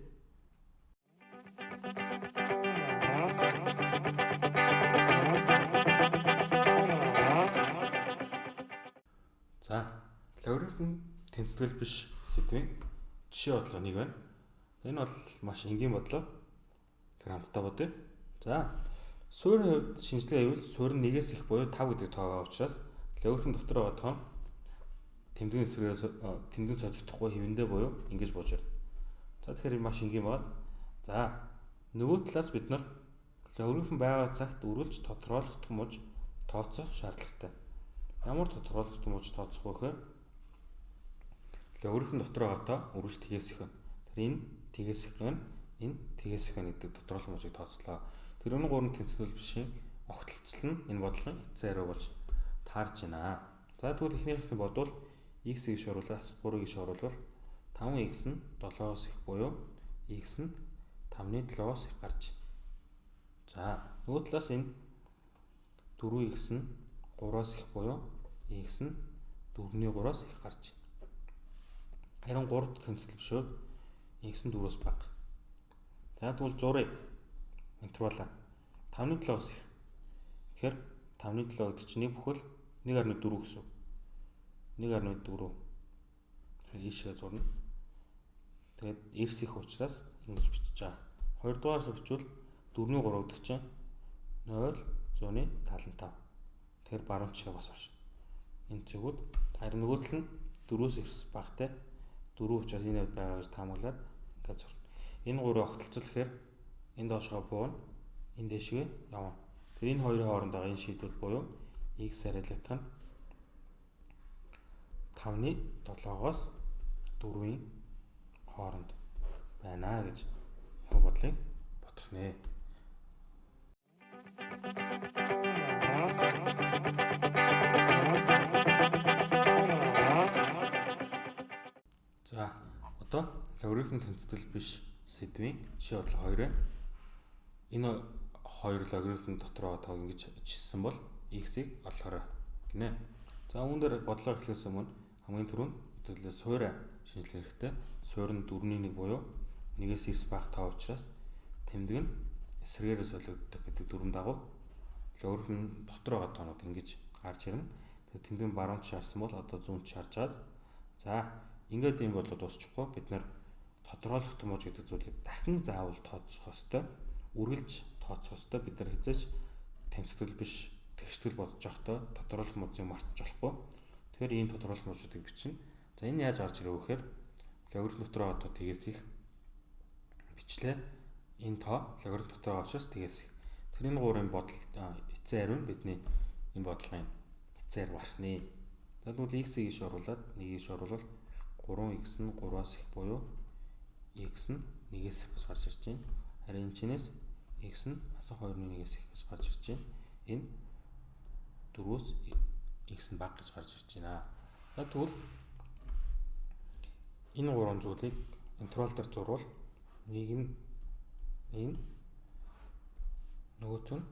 За Логарифм тэнцтгэл биш сэдвийн жишээ бодлого нэг байна. Энэ бол маш энгийн бодлого. Тэр хамтдаа бодъё. За, суурийн хувьд шинжилгээ хийвэл суурь нь 1-ээс их буюу 5 гэдэг тоо байгаа учраас логарифм дотор байгаа тоо тэмдгийн эсрэгээс тэмдгийн солигдохгүй хэвэндээ буюу ингэж бууж ирнэ. За, тэгэхээр маш энгийн байгаа. За, нөгөө талаас бид нар логарифм байгаа цагт үргэлж тодорхойлогдох муж тооцох шаардлагатай. Ямар тодорхойлогдох муж тооцох вэ гэхээр логарифм дотор байгаа тоо үргэлж тгээс их байна. Тэр энэ тгээс их байна. Энэ тгээс их байна гэдэг тодорхойлох мужийг тооцлоо. Тэр энэ гурван тэнцвэл бишийн огтлцол нь энэ бодлогын эцсийн хариу болж таарч байна. За, тэгвэл эхнийхээс нь бодвол x-ийг шоруулаад 3-ыг шоруулвал 5x нь 7-оос их буюу x нь 5-ны 7-оос их гарч. За, нөгөө талаас энэ 4x нь 3-аас их буюу x нь 4-ний 3-аас их гарч. Харин 3 тэнцэл биш үү? X нь 4-өөс бага. За, тэгвэл зуръя. Интервалаа 5-ны 7-оос их. Тэгэхээр 5-ны 7 гэдэг чинь нэг бүхэл 1.4 гэсэн үг. 1.4. Ийшээ зурна. Тэгээд эрс их учраас ингэж бичиж байгаа. Хоёрдугаар их бичвэл 4-ний 3 гэдэг чинь 0.75. Тэгэхээр баруун чигээ бас оршино. Энэ зүгүүд харин нөгөө тал нь 4-өөс эрс багтай. 4 учраас энэ явд байгаа гэж таамаглаад ингээд зурна. Энэ гурвын огтлцол гэхээр энэ доошгоо бууна, энэ дээшгээ явна. Тэр энэ хоёрын хооронд байгаа энэ шийдвэл буюу x арилгах нь 5-ны 7-оос 4-ийн хооронд байна гэж бодлыг бодох нэ. За, одоо логарифм тэнцтэл биш сэдвийн жишээ бодлого 2 байна. Энэ хоёр логарифм дотор байгаа тоог ингэж жишсэн бол x-ийг олохорой гинэ. За, үүн дээр бодлого эхлээс өмнө хамгийн түрүүнд хэдүүлээ суурь шинжилгээ хэрэгтэй. Суурь нь 4-ний 1 буюу 1-ээс 9 бага тоо учраас тэмдэг нь эсрэгээрээ солигддог гэдэг дүрэм дагуу логарифм дотор байгаа тоонууд ингэж гарч ирнэ. Тэгээд тэмдэг нь баруун шаарсан бол одоо зүүн шаарж байгаа. За, ингээд ийм бодлоо дуусчихгүй бид нар тодорхойлох мууж гэдэг зүйлийг дахин заавал тооцох ёстой, үргэлж тооцох ёстой. Бид нар хэзээ ч тэнцтэл биш тэгштгэл бодож явахдаа тодорхойлох муужийг мартаж болохгүй. Тэгэхээр ийм тодорхойлох муужуудыг бичнэ. За, энэ яаж гарч ирэх вэ гэхээр логарифм дотор байгаа тоо тгээс их бичлээ. Энэ тоо логарифм дотор байгаа учраас тгээс их. Тэр энэ гурвын бодол эцсийн хариу нь бидний энэ бодлогын эцсийн хариу барах нэ. За, тэгвэл x-ийг иш оруулаад 1-ийг иш оруулвал 3x нь 3-аас их буюу x нь 1-ээс их гэж гарч ирж байна. Харин энэ чинээс x нь хасах 2-ны 1-ээс их гэж гарч ирж байна. Энэ 4-өөс x нь бага гэж гарч ирж байна. За, тэгвэл энэ гурван зүйлийг интервал дээр зурвал нэг нь энэ, нөгөөх нь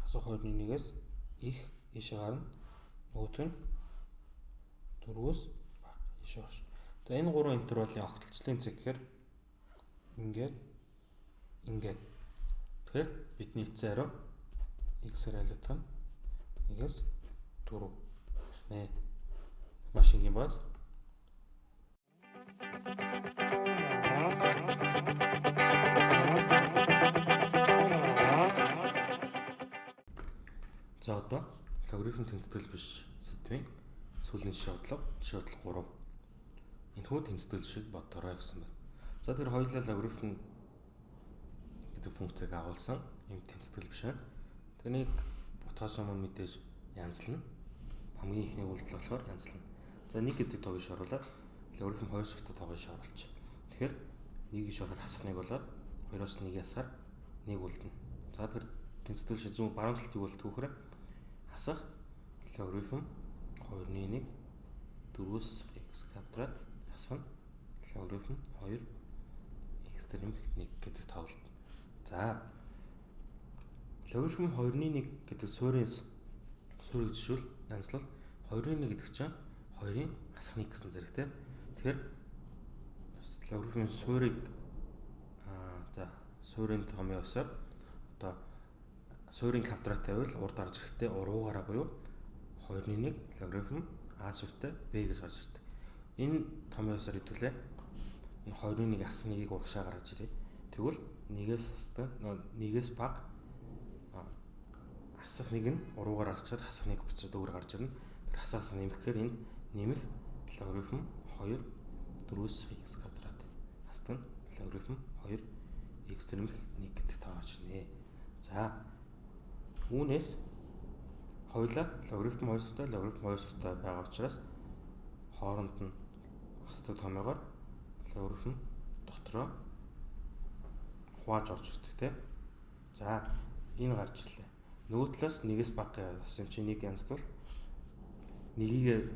хасах 2-ны 1-ээс их ийшээ гарна. Нөгөөх нь 4-өөс бага ийшээ оршино. За, энэ гурван интервалын огтлцлын цэг гэхээр ингээд ингээд. Тэгэхээр бидний эцсийн хариу x-ээр айлтгах нь 1-ээс 4 нэ. Маш энгийн бааз. За, одоо логарифм тэнцтэл биш сэдвийн сүүлийн жишээ бодлого, жишээ бодлого 3. Энэхүү тэнцтэл шиг бодорой гэсэн байна. За, тэр хоёулаа логарифм гэдэг функцийг агуулсан ийм тэнцтэл биш байна. Тэрнийг ботоос өмнө мэдээж янзлана. Хамгийн ихний үйлдэл болохоор янзлана. За, 1 гэдэг тоог шоруулаад логарифм 2 суртаа тоогыг шоруулчих. Тэгэхээр 1-ийг шорохоор хасах 1 болоод 2-оос 1-ийг хасахаар 1 үлдэнэ. За, тэр тэнцтэл шиг зүүн баруун талд юу болдгоо гэхээр хасах логарифм 2-ны 1 4-өөс x квадрат хасах нь логарифм 2 x дээр нэмэх 1 гэдэг тоолт. За, логарифм 2-ны 1 гэдэг суурийг жишүүл янзлал 2-ны 1 гэдэг чинь 2-ын хасах 1 гэсэн зэрэгтэй. Тэгэхээр логарифмын суурийг за суурийн томьёо ёсоор одоо суурийн квадрат байвал урд гарч ирэхдээ уруугаараа буюу 2-ны 1 логарифм а сүртэй b гэж гарч ирдэг. Энэ томьёосоор хэдүүлээ. Энэ 2-ны 1 хасах 1-ийг урагшаа гаргаж ирээ. Тэгвэл 1-ээс хасдаг 1-ээс бага хасах 1 нь уруугаар гарчаад хасах 1 буцаад өөр гарч ирнэ. Тэр хасаас нэмэхээр энд нэмэх логарифм 2 4-өөс x квадрат хасдаг нь логарифм 2 x нэмэх 1 гэдэг тоо гарч ирнэ. За үүнээс хоёулаа логарифм 2 сүртэй логарифм 2 сүртэй байгаа учраас хооронд нь хасдаг томьёогоор логарифм дотроо хувааж орж ирдэг тийм. За энэ гарч ирлээ. Нөгөө талаас нэгээс бага болсон юм чи нэг янздвал нэгийг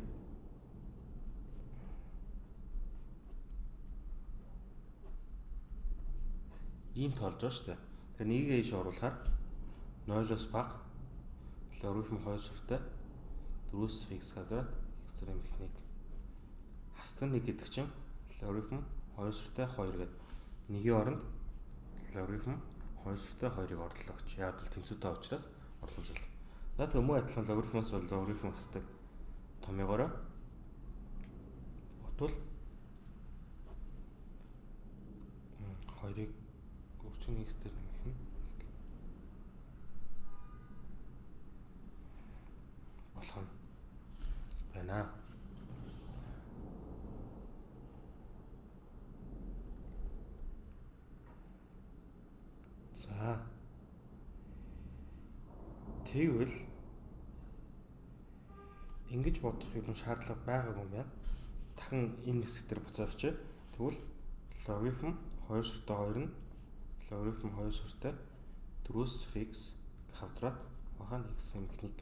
ийм тоолж байгаа шүү дээ. Тэгэхээр нэгийг ийш оруулахаар 0-оос бага логарифм 2 сүртэй 4-өөс x квадрат x нэмэх 1. Хасдаг 1 гэдэг чинь логарифм 2 сүртэй 2 гэдэг. Нэгийн оронд логарифм 2 сүртэй 2-ыг орлоо гэж. Яг бол тэнцвэртэй учраас орломжл. За тэг мөн адилхан логарифмоос бол логарифм хасдаг томьёогоороо ботвол 2-ыг 31 x дээр нэмэх нь 1 болох нь байна. За тэгвэл ингэж бодох юм шаардлага байгаагүй юм байна. Дахин энэ хэсэг дээр буцаад очие. Тэгвэл логарифм 2 сүртэй 2 нь логарифм 2 сүртэй 4-өөс x квадрат бахан x нэмэх 1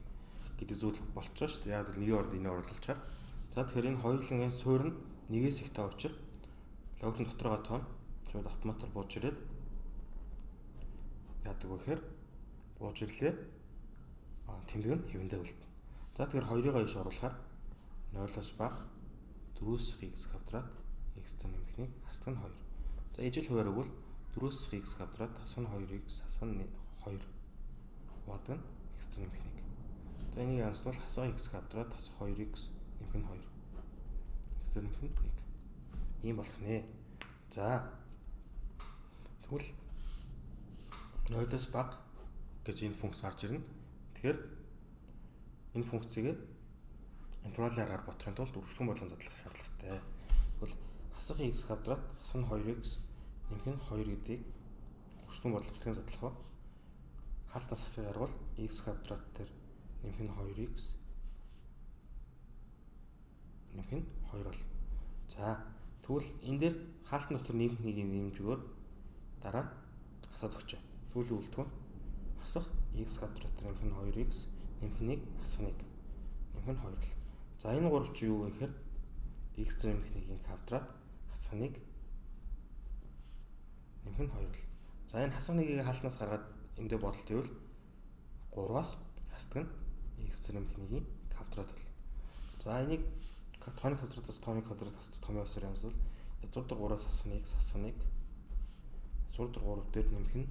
гэдэг зүйл болчихоо шүү дээ. Яг л нэгийн орд энэ оруулчаар. За тэгэхээр энэ хоёулангийн суурь нь нэгээс их тоо учир логарифм доторгоо тоон шууд автоматар бууж ирээд яадаг вэ гэхээр бууж ирлээ. Тэмдэг нь хэвэндээ үлдэнэ. За тэгэхээр 2-ыг ийш оруулахаар 0-оос бага 4-өөс x квадрат x нэмэх 1 хасдаг нь 2. За ижил хувиар өгвөл 4-өөс x квадрат хасах нь 2x хасах нь 2 хуваадаг нь x нэмэх 1. За энийг янзлал хасах x квадрат хасах 2x нэмэх нь 2. X нэмэх нь 1. Ийм болох нэ. За тэгвэл 0-оос бага гэж энэ функц гарч ирнэ. Тэгэхээр энэ функцийг интервалын аргаар бодохын тулд үргэлжлэн бодлон задлах шаардлагатай. Тэгвэл хасах x квадрат хасах нь 2x нэмэх нь 2 гэдгийг үргэлжлэн бодлон хэрхэн задлах вэ? Хаалтнаас хасыг гаргавал x квадрат дээр нэмэх нь 2x нэмэх нь 2 бол. За тэгвэл энэ дээр хаалтан дотор нэмэх нэгийг нэмж өгөөр дараа хасаад өгчээ. Тэгвэл үлдэх нь хасах x квадрат нэмэх нь 2x нэмэх 1 хасах 1 нэмэх нь 2 бол. За энэ гурав чи юу вэ гэхээр x нэмэх 1-ийн квадрат хасах 1 нэмэх нь 2 бол. За энэ хасах 1-ийг хаалтнаас гаргаад эндээ бодолт ивэл 3-аас хасдаг нь x нэмэх 1-ийн квадрат бол. За энийг тооны квадратаас тооны квадрат хасдаг томьёосоор янзлал язгуур дээр 3-аас хасах 1 хасах 1 язгуур дээр 3 дээр нэмэх нь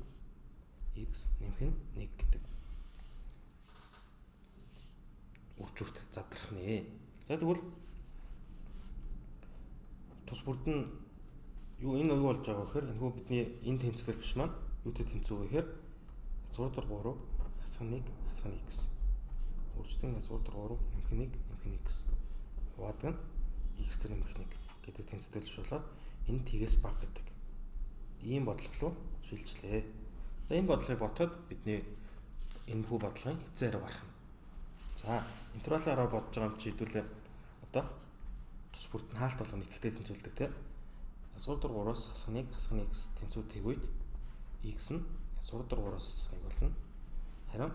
x нэмэх нь 1 гэдэг үржүүрт задрах нэ. За тэгвэл тус бүрд нь юу энэ юу болж байгаа вэ гэхээр энэхүү бидний энэ тэнцвэр биш маань юутэй тэнцүү вэ гэхээр язгуур дээр 3 хасах 1 хасах 1 гэсэн. Үржтэн язгуур дээр 3 нэмэх 1 нэмэх 1 гэсэн. Хуваадаг нь x нэмэх 1 гэдэг тэнцвэр биш болоод энэ тэгээс бага гэдэг. Ийм бодлого руу шилжлээ. За энэ бодлогыг ботход бидний энэхүү бодлогын эцсийн хариу гарах юм. За интервалын аргаар бодож байгаа юм чи хэдүүлээ одоо тус бүрт нь хаалт болгоно идэвхтэй тэнцвүүлдэг тийм. Язгуур дээр 3-аас хасах 1 хасах 1 x тэнцүү тэг үед x нь язгуур дээр 3-аас хасах 1 болно. Харин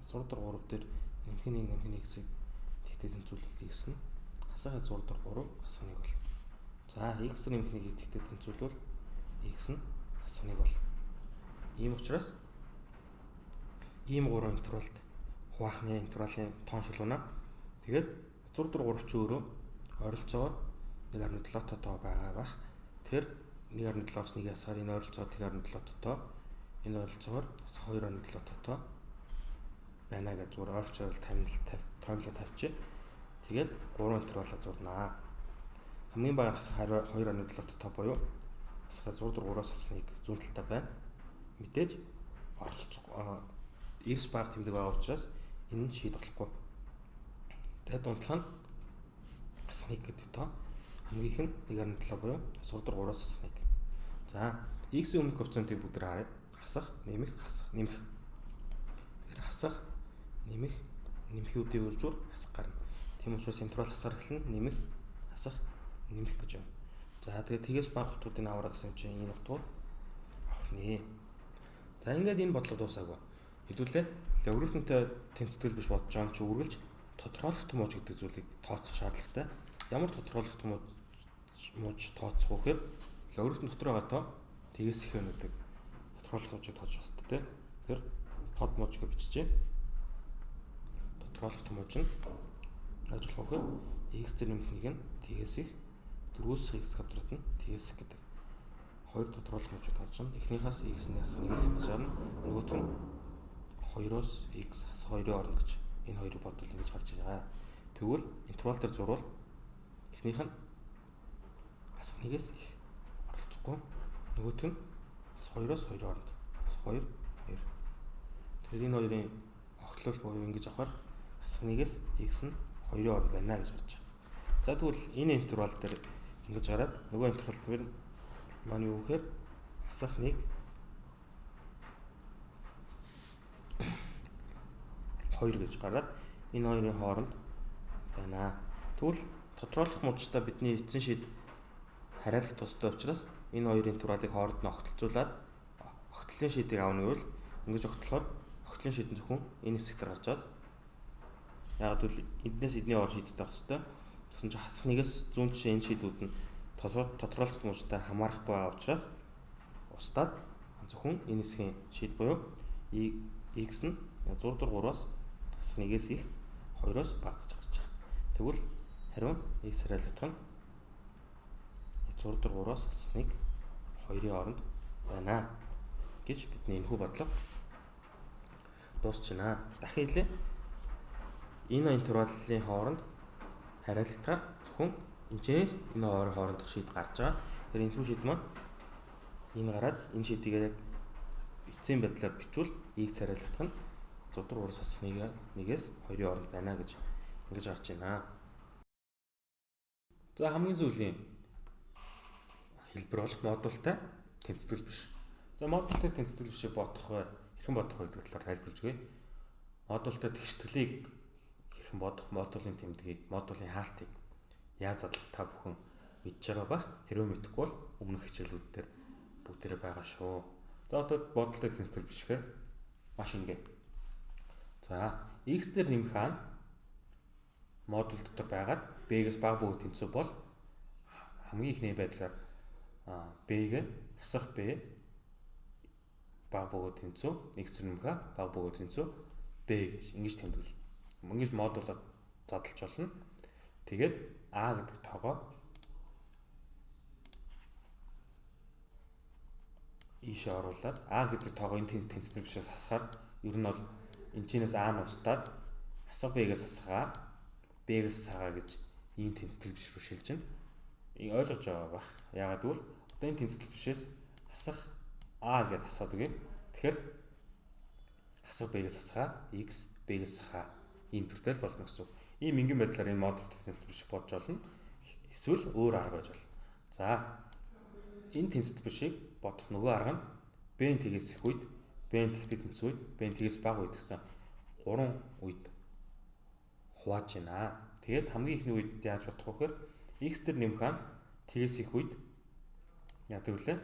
язгуур дээр 3 дээр нэмэх 1 нэмэх 1 x-ийг идэвхтэй тэнцвүүлвэл x нь хасах язгуур дээр 3 хасах 1 болно. За x нэмэх 1-ийг идэвхтэй тэнцвүүлвэл x нь хасах 1 болно. Ийм учраас ийм гурван интервалд хуваах нэ интервалын тоон шулууна. Тэгээд язгуур дээр 3 чи өөрөө ойролцоогоор 1.7 тоо байгаа бах. Тэр 1.7-оос 1 ясаар энэ ойролцоогоор 1.7 тоо, энэ ойролцоогоор 2.7 тоо. байна гэж зүгээр ойрчол томилоо тавьчих. Тэгээд 3 интервалаа зурнаа. Хамгийн бага хасах 2.7 тоо буюу хасах 6-3-аас хасах 1 зүүн талтай байна. Мэдээж оролцох 9 бага тэмдэг байгаа учраас энэ нь шийд болохгүй. Тэгээд дундлах нь хасах 1 гэдэг тоо. Хамгийн их нь 1.7 буюу 6-3-аас хасах 1. За, x-ийн өмнөх коэффициентийг бүгд харъя. Хасах, нэмэх, хасах, нэмэх. Тэгэхээр хасах, нэмэх, нэмэхүүдийн үржүүр хасах гарна. Тийм учраас интервал хасаар эхэлнэ. Нэмэх, хасах, нэмэх гэж байна. За, тэгээд тгээс бага утгуудыг аваарай гэсэн чинь энэ утгууд авах нэ. За, ингээд энэ бодлого дуусаагүй. Хэдүүлээ логарифмтай тэмцэтгэл биш бодож байгаа юм чи үргэлж тодорхойлох мууч гэдэг зүйлийг тооцох шаардлагатай. Ямар тодорхойлох мууч тооцох вэ гэхээр логарифм дотор байгаа тоо тгээс их байна гэдэг тодорхойлох муучийг тооцох ёстой тий. Тэгэхээр тод мууч гэж биччихье. Тодорхойлох мууч нь яаж болох вэ гэхээр x дээр нэмэх нэг нь тгээс их 4-өөс x квадрат нь тгээс их гэдэг. Хоёр тодорхойлох муучийг тооцно. Эхнийхээс x нь хас 1-ээс их гэж гарна. Нөгөөх нь 2-оос x хас 2-ын орно гэж энэ хоёрыг бодвол ингэж гарч байгаа. Тэгвэл интервал дээр зурвал эхнийх нь хас 1-ээс их оролцохгүй. Нөгөөх нь хас 2-оос 2-ын оронд. Хас 2 2. Тэгэхээр энэ хоёрын огтлол буюу ингэж авахар хас 1-ээс x нь 2-ын оронд байна гэж гарч байгаа. За, тэгвэл энэ интервал дээр ингэж гараад нөгөө интервал дээр маань юу гэхээр хасах 1 2 гэж гараад энэ хоёрын хооронд байна. Тэгвэл тодорхойлох муучтай бидний эцсийн шийд хариалах тустай учраас энэ хоёрын интервалыг хооронд нь огтлцуулаад огтлын шийдийг авна гэвэл ингэж огтлохоор огтлын шийд нь зөвхөн энэ хэсэгтэр гарч байгаа. Яг гэвэл энднээс эдний ор шийдтэй байх хэвээр. Тэгсэн чинь хасах нэгээс зүүн тишээ энэ шийдүүд нь тодорхойлох муучтай хамаарахгүй байгаа учраас устдаад зөвхөн энэ хэсгийн шийд буюу x нь 6-3-аас хасах 1-ээс их 2-оос бага гэж гарч байгаа. Тэгвэл хариу x хариалгах нь 6-3-аас хасах 1 2-ын хооронд байна гэж бидний энэхүү бодлого дуусчихна. Дахин хэлье. Энэ интервалын хооронд хариалгахаар зөвхөн энэчнээс энэ хоёрын хоорондох шийд гарч байгаа. Тэгэхээр энэхүү шийд маань энэ гараад энэ шийдийг яг эцсийн байдлаар бичвэл x хариалгах нь 6-3-аас хасах 1-ээс 2-ын хооронд байна гэж ингэж гарч байна. За, хамгийн сүүлийн хэлбэр болох модултай тэмцэтгэл биш. За, модултай тэмцэтгэл бишийг бодох вэ? Хэрхэн бодох вэ гэдэг талаар тайлбарлаж өгье. Модултай тэгшитгэлийг хэрхэн бодох, модулийн тэмдгийг, модулийн хаалтыг яаж задлах та бүхэн мэдж байгаа бах. Хэрвээ мэдэхгүй бол өмнөх хичээлүүд дээр бүгдээрээ байгаа шүү. За, одоо модултай тэмцэтгэл биш гэхээр маш энгийн. За, x дээр нэмэх а нь модуль дотор байгаад b-гээс бага бөгөөд тэнцүү бол хамгийн ихний байдлаар b-г хасах b бага бөгөөд тэнцүү x нэмэх а бага бөгөөд тэнцүү b гэж ингэж тэмдэглэнэ. Ингэж модулаар задлж болно. Тэгээд а гэдэг тоогоо ийшээ оруулаад а гэдэг тоогоо энэ тэнцвэр бишээс хасахаар ер нь бол энэчнээс а нь устдаад хасах b-гээс хасах а b-гээс хасах а гэж ийм тэнцтэл биш рүү шилжинэ. Ойлгож байгаа бах. Яагаад гэвэл одоо энэ тэнцтэл бишээс хасах а гэд хасаад өгье. Тэгэхээр хасах b-гээс хасах а x b-гээс хасах а ийм төртэй л болно гэсэн үг. Ийм энгийн байдлаар энэ модуль тэнцтэл биш бодж болно. Эсвэл өөр арга байж болно. За, энэ тэнцтэл бишийг бодох нөгөө арга нь b-н тэгээс их үед, b-н тэгтэй тэнцүү үед, b-н тэгээс бага үед гэсэн гурван үед хувааж байна. Тэгээд хамгийн ихний үед яаж бодох вэ гэхээр x дээр нэмэх нь тэгээс их үед яадаг вүлээ?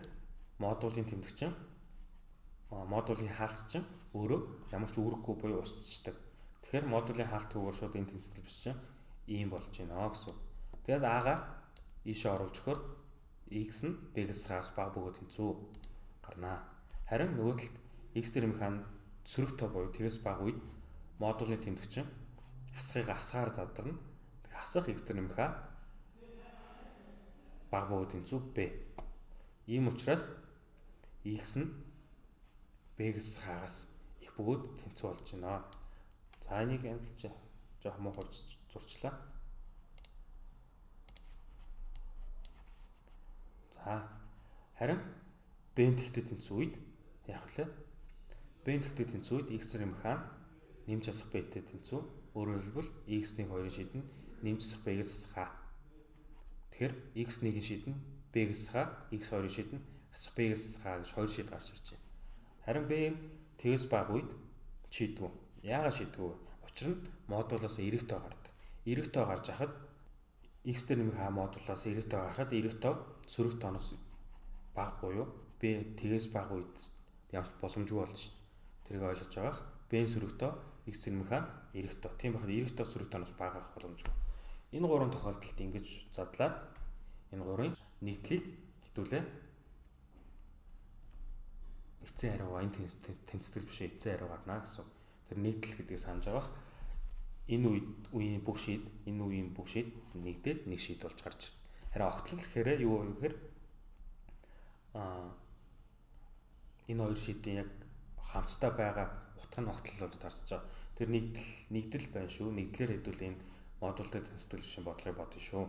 Модулийн тэмдэгчин модулийн хаалт чинь өөрөө ямар ч үүрэггүй буюу устцдаг. Тэгэхээр модулийн хаалтгүйгээр шууд энэ тэнцтэл биш чинь ийм болж байна гэсэн. Тэгээд а-га ийшээ оруулж өгөхөөр x нь b-гээс хагас бага бөгөөд тэнцүү гарнаа. Харин нөгөө талд x дээр нэмэх нь сөрөг тоо буюу тэгээс бага үед модульны тэмдэгчин хасахыг хасгаар задарна. Тэгээ хасах x дээр нэмэх а бага бөгөөд тэнцүү b. Ийм учраас x нь b-гээс хагас их бөгөөд тэнцүү болж байна. За энийг янзлж жоох муу хурж зурчлаа. За харин b тэгтэй тэнцүү үед яах вэ? B тэгтэй тэнцүү үед x нэмэх а нэмж хасах b-тэй тэнцүү. Өөрөөр хэлбэл x-ний 2-ын шид нь нэмж хасах b-гээс х. Тэгэхээр x1-ийн шид нь b-гээс х, x2-ын шид нь хасах b-гээс х гэж хоёр шид гарч ирж байна. Харин b нь тэгээс бага үед шийдвүү. Яагаад шийдвүү вэ? Учир нь модулаас эерэг тоо гардаг. Эерэг тоо гарч хахад x дээр нэмэх а модулаас эерэг тоо гарахад эерэг тоо сөрөг тооноос бага буюу b тэгээс бага үед ямар ч боломжгүй болно шүү дээ. Тэрийг ойлгож байгаах. B-ийн сөрөг тоо x нэмэх а эерэг тоо. Тийм байхад эерэг тоо сөрөг тооноос бага авах боломжгүй. Энэ гурван тохиолдолд ингэж задлаад энэ гурвын нэгдлийг хэдүүлээ. Эцсийн хариугаа энэ тэнцтэл биш эцсийн хариу гарна гэсэн. Тэр нэгдэл гэдгийг санаж авах. Энэ үед үеийн бүх шид, энэ үеийн бүх шид нэгдээд нэг шид болж гарч ирнэ. Харин огтлол гэхээр юу вэ гэхээр энэ хоёр шидийн яг хамтдаа байгаа утга нь огтлол болж тарч байгаа. Тэр нэгдэл байна шүү. Нэгдлээр хэдүүл энэ модултай тэнцтэл биш бодлогыг бодно шүү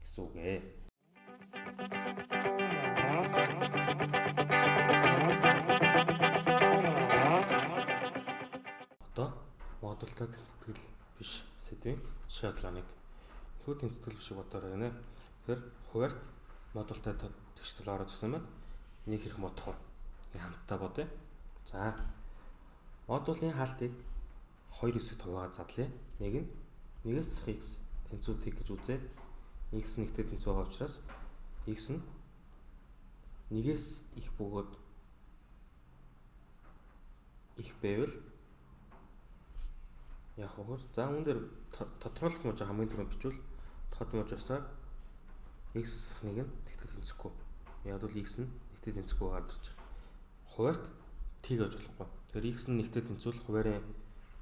гэсэн үг ээ. Одоо модултай тэнцэтгэл биш сэдвийн шийдлэнийг энэхүү тэнцэтгэл биш бодоорой гэнэ. Тэгэхээр хуваарьт модултай тэгштэл ороод ирсэн байна. Энийг хэрхэн бодох вэ? Хамтдаа бодъё. За модулын хаалтыг хоёр хэсэгт хуваагаад задлаа. Нэг нь 1-ээс x тэнцүү тэг гэж үзээд x нэгтэй тэнцүү байгаа учраас x нь 1-ээс их бөгөөд их байвал яг хөхөр. За үүн дээр тодорхойлох мужаа хамгийн түрүүнд бичвэл тод мужаасаар x нэг нь тэгтэй тэнцэхгүй. Яг бол x нь нэгтэй тэнцэхгүй гарч ирж байгаа. Хуваарьт тэг гэж болохгүй. Тэгэхээр x нь нэгтэй тэнцвэл хуваарийн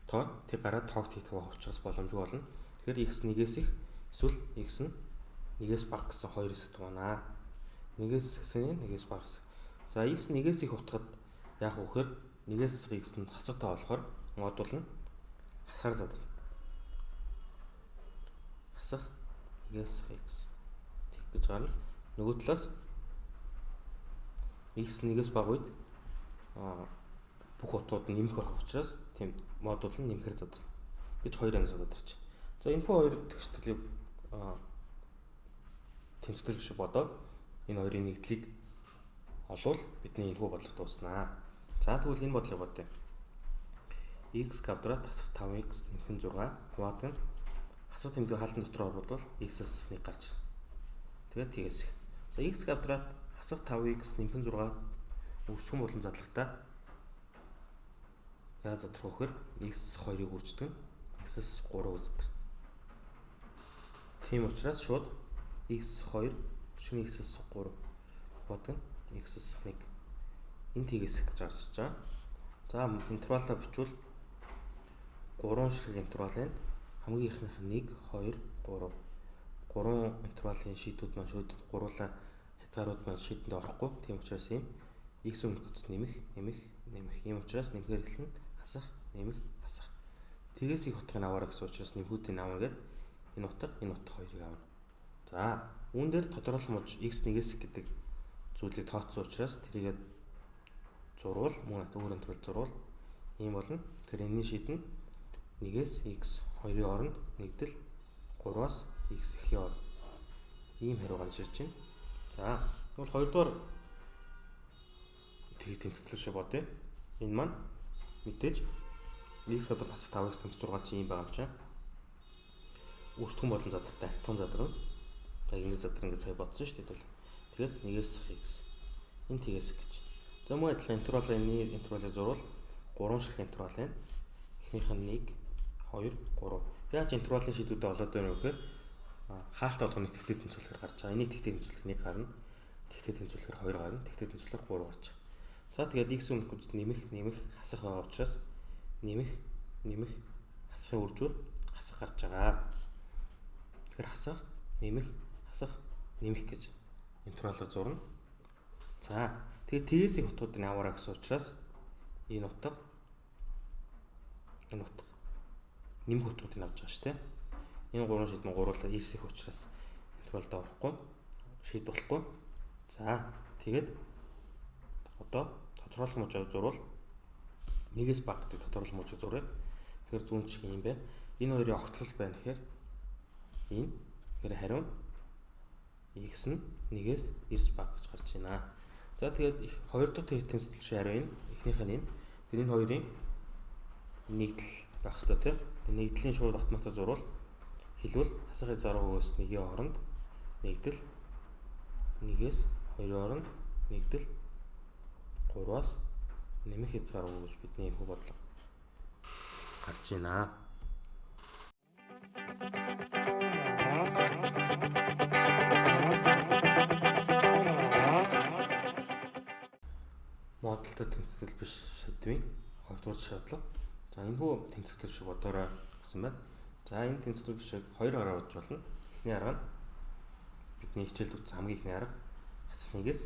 тоо тэг гараад тоог тэг тавах учраас боломжгүй болно. Тэгэхээр x нэгээс их эсвэл x нь нэгээс бага гэсэн хоёр хэсэгт байна. Нэгээс гэсэн нэгээс бага гэсэн. За x нэгээс их утгад яах вэ гэхээр нэгээс x нь хасах тоо болохоор модул нь хасгаар задарна. Хасах нэгээс x тэг гэж гарна. Нөгөө талаас x нэгээс бага үед бүх утгууд нэмэх байх учраас тийм модул нь нэмэхээр задарна гэж хоёр янзаар задарч. За энэ хоёр тэгшгэлийг тэнцвэртэй биш бодоод энэ хоёрын нэгдлийг олвол бидний энэхүү бодлого дууснаа. За тэгвэл энэ бодлогыг бодъё. X квадрат хасах 5x нэмэх нь 6 хуваадаг нь хасах тэмдэг хаалтан дотор оруулбал x-ээс 1 гарч ирнэ. Тэгээд тэгээс их. За x квадрат хасах 5x нэмэх нь 6 өрсгөн болон задлахтаа яаж задрах вэ гэхээр x2-ыг үрждэг нь x-ээс 3-ыг задрах. Тийм учраас шууд x2 өчнө x-ээс 3 хуваадаг нь x-ээс 1. Энэ тэгээс их гэж гарч ирж байгаа. За интервалаа бичвэл 3 ширхэг интервал байна. Хамгийн ихнийх нь 1, 2, 3. 3 интервалын шийдүүд маань шууд гуруулаа хязгаарууд маань шийдэнд орохгүй. Тийм учраас ийм x өмнөх гоц нэмэх, нэмэх, нэмэх. Ийм учраас нэмэхээр эхэлнэ. Хасах, нэмэх, хасах. Тэгээс их утгыг аваарай гэсэн учраас нэмхүүдийг авна гэд энэ утга хоёрыг авна. За үүн дээр тодорхойлох муж x нэгээс гэдэг зүйлийг тооцсон учраас тэрийгээ зурвал мөн өөр интервал зурвал ийм болно. Тэр энэний шийд нь 1-ээс x 2-ын оронд нэгдэл 3-аас x ихийн оронд ийм хариу гарч ирж байна. За тэгвэл хоёрдугаар тэг тэнцтэл шиг бодъё. Энэ маань мэдээж x квадрат хасах 5x нэмэх 6 чи ийм байгаа юм чинь. Өртгөн болон задрахтай адилхан задрна. За ингэ задрна гэж сая бодсон шүү дээ. Тэгээд 1-ээс x. Энэ тэгээс гэж. За мөн адилхан интервал энэний интервалыг зурвал 3 ширхэг интервал байна. Эхнийх нь 1, 2, 3. Яаж интервалын шийдвүүдээ олоод байна вэ гэхээр хаалт болгоны тэгтээ тэнцвүүлэхээр гарч байгаа. Энийг тэгтээ тэнцвүүлэх 1 гарна. Тэгтээ тэнцвүүлэхээр 2 гарна. Тэгтээ тэнцвүүлэхээр 3 гарч байгаа. За тэгээд x өмнөх үзэд нэмэх, нэмэх, хасах байгаа учраас нэмэх, нэмэх, хасахын үржүүр хасах гарч байгаа. Тэгэхээр хасах, нэмэх, хасах, нэмэх гэж интервалаар зурна. За тэгээд тэгээс их утгуудыг аваарай гэсэн учраас энэ утга энэ утга. Нэмэх утгуудыг авч байгаа шүү дээ. Энэ гурван шийд нь гуруулаа эрс их учраас интервалд орохгүй, шийд болохгүй. За тэгээд одоо тодорхойлох мужаар зурвал нэгээс бага гэдэг тодорхойлох мужийг зуръя. Тэгэхээр зүүн чиг юм байна. Энэ хоёрын огтлол байна гэхээр энэ тэгэхээр хариу x нь нэгээс эрс бага гэж гарч байна. За тэгээд их хоёр дахь тэнцвэрлийн хариу энэ, эхнийх нь энэ. Тэр энэ хоёрын нэгдэл байх ёстой тийм. Нэгдлийн шууд автоматар зурвал хэлбэл хасах хязгааргүйгээс нэгийн хооронд нэгдэл нэгээс хоёрын хооронд нэгдэл 3-аас нэмэх хязгааргүй гэж бидний энэхүү бодлого гарч байна. Модултай тэмцэл биш сэдвийн хоёрдугаар шаардлага. За энэхүү тэмцэл шиг бодоорой гэсэн байна. За энэ тэмцэл бишийг хоёр аргаар бодож болно. Эхний арга нь бидний хичээлд үзсэн хамгийн эхний арга хасах нэгээс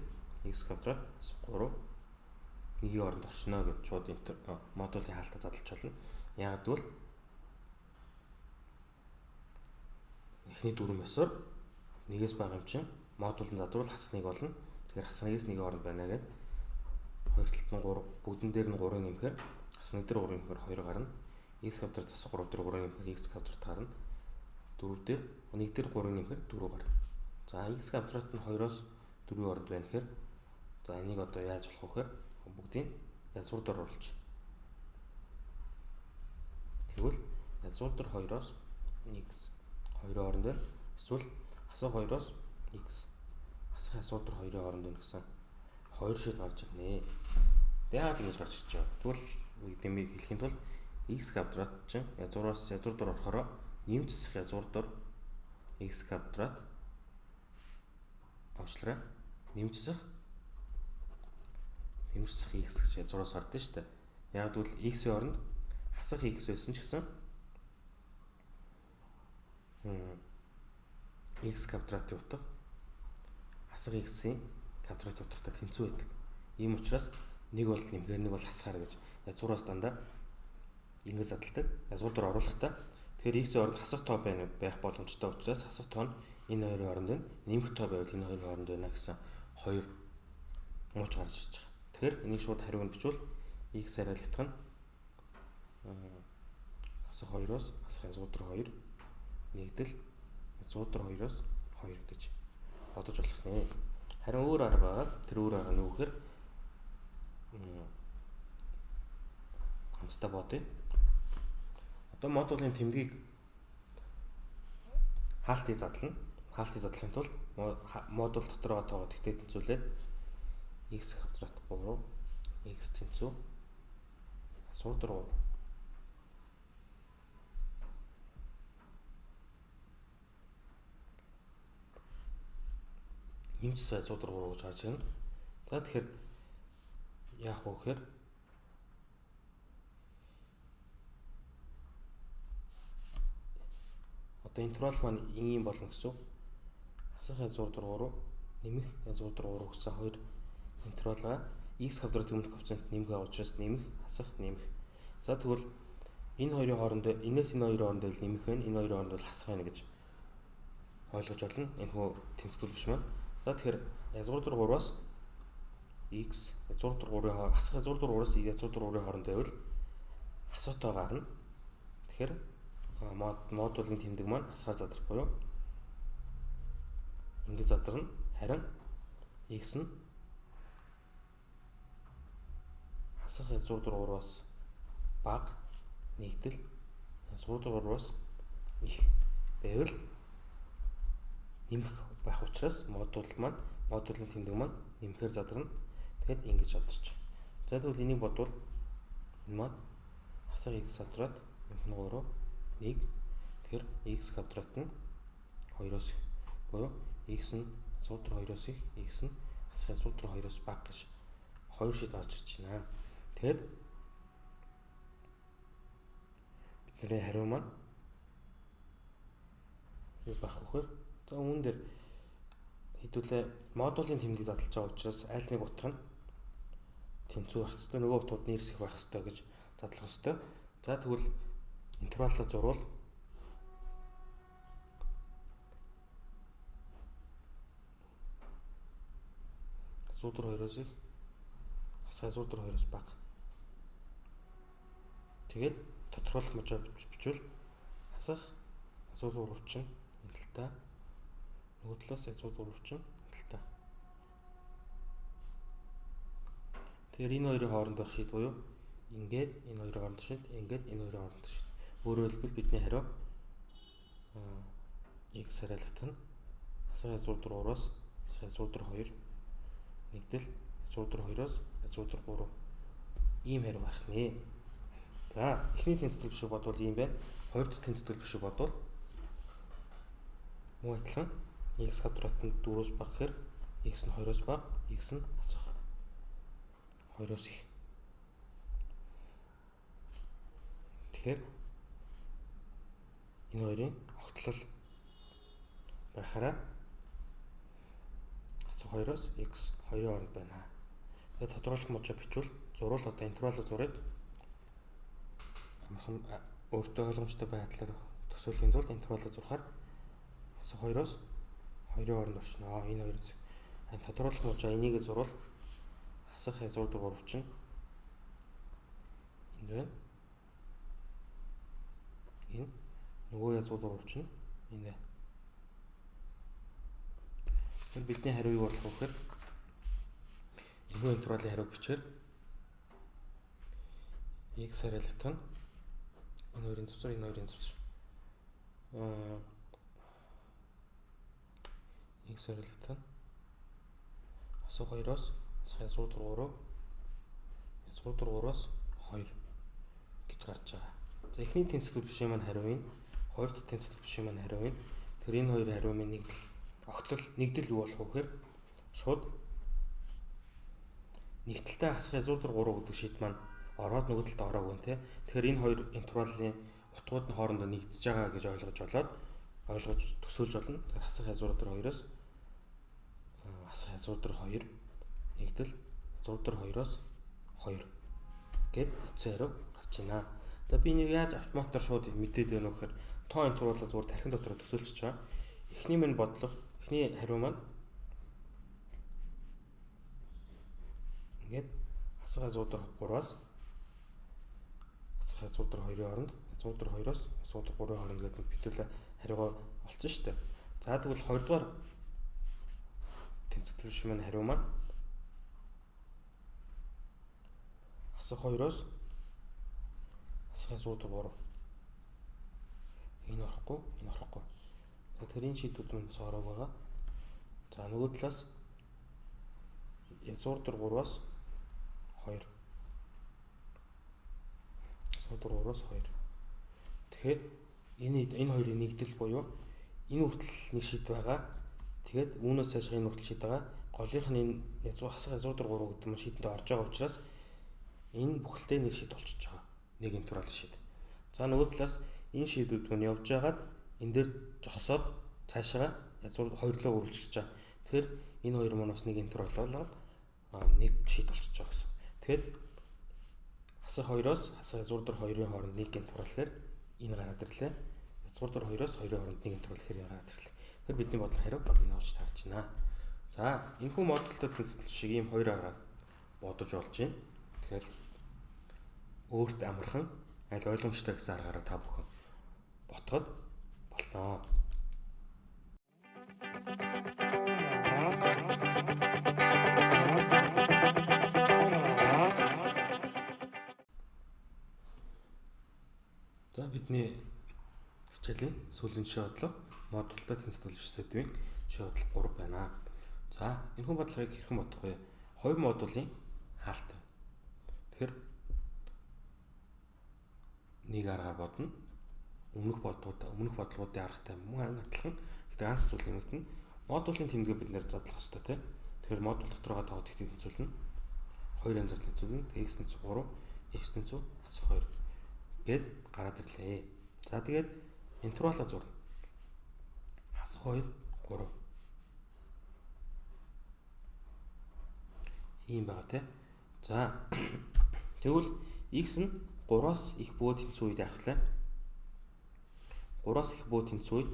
x квадрат 3 нэгийн оронд оршино гэж шууд модулийн хаалтаа задлж болно. Яг гэвэл эхний дүрм ёсоор нэгээс бага юм чинь модуль нь задруул хасах нэг болно. Тэгэхээр хасах нэгээс нэгийн оронд байна гэдэг. Хоёр талд нь 3, бүгдэн дээр нь 3-ыг нэмэхээр хасах нэг дээр 3 нэмэхээр 2 гарна. X квадрат хасах 3 дээр 3 нэмэхээр x квадрат гарна. 4 дээр 1 дээр 3 нэмэхээр 4 гарна. За x квадрат нь 2-оос 4-ийн оронд байна гэхээр за энийг одоо яаж болох вэ гэхээр бүгдийг язгуур дээр оруулж. Тэгвэл язгуур дээр 2-оос x 2-ын хооронд байна. Эсвэл хасах 2-оос x хасах язгуур дээр 2-ын хооронд байна гэсэн хоёр шид гарч ирнэ. Яагаад ингэж гарч ирж байгаа? Тэгвэл үгдэмийг хэлэхийн тулд x квадрат чинь язгуураас язгуур дээр орохороо нэмж язгуур дээр x квадрат уучлаарай. Нэмжсэх x гэж язгуураас гардаг шүү дээ. Яг гэвэл x-ийн оронд хасах x байсан ч гэсэн x квадратын утга хасах x-ийн квадратын утгатай тэнцүү байдаг. Ийм учраас нэг бол нэмгээр нэг бол хасахаар гэж язгуураас дандаа ингэж задалдаг. Язгуур дээр оруулахдаа тэгэхээр x-ийн оронд хасах тоо байна байх боломжтой учраас хасах тоо нь энэ хоёрын хооронд байна. Нэмэх тоо байвал энэ хоёрын хооронд байна гэсэн хоёр мууч гарч ирж байгаа. Тэгэхээр энийг шууд хариуг нь бичвэл x арайлтах нь хасах 2-оос хасах язгуур дээр 2 нэгдэл язгуур дээр 2-оос 2 гэж бодож болох нэ. Харин өөр арга байгаа. Тэр өөр арга нь юу гэхээр хамтдаа бодъё. Одоо модулийн тэмдгийг хаалтыг задлана. Хаалтыг задлахын тулд модуль дотор байгаа тоогоо тэгтээ тэнцвүүлээд x квадрат 3 x тэнцүү язгуур дээр 3. Нэмж язгуур дээр 3 гэж гарч ирнэ. За тэгэхээр яах вэ гэхээр одоо интервал маань ийм болно гэсэн. Хасах язгуур дээр 3 нэмэх язгуур дээр 3 гэсэн хоёр интервалгаа x квадрат өмнөх коэффициент нэмэх байгаа учраас нэмэх хасах нэмэх. За тэгвэл энэ хоёрын хооронд энэс энэ хоёрын хооронд нэмэх байна, энэ хоёрын хооронд бол хасах байна гэж ойлгож болно. Энэ хөө тэнцвүүл биш маань. За тэгэхээр язгуур дээр 3-аас x язгуур дээр 3-ын хасах язгуур дээр 3-аас язгуур дээр 3-ын хооронд байвал хасах тоо гарна. Тэгэхээр модулийн тэмдэг маань хасгаар задрах буюу ингэж задарна. Харин x нь хасах язгуур дээр 3-аас бага нэгдэл язгуур дээр 3-аас их байвал нэмэх байх учраас модуль маань модулийн тэмдэг маань нэмэхээр задарна. Тэгэхэд ингэж задарч. За тэгвэл энийг бодвол энэ маань хасах x квадрат нэмэх нь 3 1. Тэгэхээр x квадрат нь 2-оос их буюу x нь язгуур дээр 2-оос их, x нь хасах язгуур дээр 2-оос бага гэж хоёр шид гарч ирж байна. Тэгэхэд бидний хариу маань юу байх вэ гэхээр за үүн дээр хэдүүлээ модулийн тэмдэг задлж байгаа учраас аль нэг утга нь тэнцүү байх ёстой, нөгөө утгууд нь эрсэх байх ёстой гэж задлах ёстой. За тэгвэл Интервалаа зурвал язгуур 2-оос их, хасах язгуур 2-оос бага. Тэгээд тодорхойлох мужаа бичвэл хасах язгуур 3 чинь энэ талдаа, нөгөө талаас язгуур 3 чинь энэ талдаа. Тэгэхээр энэ хоёрын хооронд байх шийд буюу ингээд энэ хоёрын хооронд шийд, ингээд энэ хоёрын хооронд шийд. Өөрөөр хэлбэл бидний хариу x хариалт нь хасах язгуур 3-аас хасах язгуур 2 нэгдэл язгуур 2-оос язгуур 3 ийм хариу гарах нэ. За, эхний тэнцтэл биш бодвол ийм байна. Хоёр дахь тэнцтэл биш бодвол мөн адилхан x квадрат нь 4-өөс бага гэхээр x нь 2-оос бага, x нь хасах 2-оос их. Тэгэхээр энэ хоёрын огтлол байхаараа хасах 2-оос x 2-ын хооронд байна. Тэгээд тодорхойлох мужаа бичвэл зурвал одоо интервалаа зуръя. Амархан өөртөө ойлгомжтой байдлаар төсөөлөхийн тулд интервалаа зурхаар хасах 2-оос 2-ын хооронд оршино. Энэ хоёр зүг. Тодорхойлох мужаа энийг зурвал хасах язгуур 3 чинь энд байна. Энэ нөгөө язгуур 3 чинь энэ байна. Тэгэхээр бидний хариу юу болох вэ гэхээр энэхүү интервалын хариуг бичээр x хариалт нь энэ хоёрын цэвэр, энэ хоёрын цэвэр. X хариалт нь хасах 2-оос язгуур 3, язгуур 3-оос 2 гэж гарч байгаа. За, эхний тэнцтэл бишийн маань хариу энэ, хоёр дахь тэнцтэл бишийн маань хариу энэ. Тэгэхээр энэ хоёр хариу маань нэгдэл огтлол нэгдэл юу болох вэ гэхээр шууд нэгдэлтэй хасах язгуур 3 гэдэг шийд маань ороод нөгөө талд ороогүй нэ. Тэгэхээр энэ хоёр интервалын утгууд нь хоорондоо нэгдэж байгаа гэж ойлгож болоод ойлгож төсөөлж болно. Тэгэхээр хасах язгуур 2-оос хасах язгуур 2 нэгдэл язгуур 2-оос 2 гэд эцсийн хариу гарч байна. За, би нэг яаж автоматар шууд мэдээд байна вэ гэхээр тоо интервалаа зүгээр тархин дотор төсөөлчихөж байгаа. Эхний минь бодлого, эхний хариу маань ингээд хасах язгуур 3-аас хасах язгуур 2-ын хооронд, язгуур 2-оос язгуур 3-ын хооронд гэдэг битүүл хариугаа олцсон шүү дээ. За, тэгвэл хоёрдугаар тэнцвэр биш маань хариу маань хасах 2-оос хасах язгуур 3. Энэ орохгүй, энэ орохгүй. За, тэр энэ шийдвүүд маань бас ороог байгаа. За, нөгөө талаас язгуур 3-аас 2. Язгуур 3-аас 2. Тэгэхээр энэ хоёрын нэгдэл буюу энэ хүртэл нэг шийд байгаа. Тэгээд үүнээс цааш энэ хүртэл шийд байгаа. Голынх нь энэ язгуур хасах язгуур 3 гэдэг маань шийдэнд орж байгаа учраас энэ бүхэлдээ нэг шийд болчихж байгаа. Нэг интервал шийд. За, нөгөө талаас энэ шийдүүд маань явж байгаад энэ дээр зогсоод цаашаа язгуур 2 руу үргэлжилж байгаа. Тэгэхээр энэ хоёр маань бас нэг интервал болоод нэг шийд болчихж байгаа гэсэн. Тэгэхээр хасах 2-оос хасах язгуур 2-ын хооронд нэг интервал гэхээр энэ гараад ирлээ. Язгуур 2-оос 2-ын хооронд нэг интервал гэхээр энэ гараад ирлээ. Тэгэхээр бидний бодлого хариу энэ олж таарч байна. За, энэхүү модултой тэнцвэл шиг ийм хоёр аргаар бодож болж байна. Тэгэхээр өөрт амархан аль ойлгомжтой гэсэн аргаараа та бүхэн ботход болтоо. За, бидний хичээлийн сүүлийн жишээ бодлого модултой тэнцвэртэй сэдвийн жишээ бодлого 3 байна. За, энэхүү бодлогыг хэрхэн бодох вэ? Хоёр модулийн хаалт. Тэгэхээр нэг аргаар бодно. Өмнөх бодлогуудын аргатай мөн адилхан. Гэхдээ ганц зүйл нэмэгдэнэ. Модулийн тэмдгээ бид нэр задлах ёстой тийм. Тэгэхээр модуль дотор байгаа тоог тэгтээ тэнцвүүлнэ. Хоёр янзаар тэнцвүүлнэ. X тэнцүү 3, x тэнцүү хасах 2 гэд гараад ирлээ. За, тэгээд интервалаа зурна. Хасах 2, 3. Ийм байгаа тийм. За, тэгвэл x нь 3-аас их бөгөөд тэнцүү үед явах лээ. 3-аас их бүү тэнцүү үед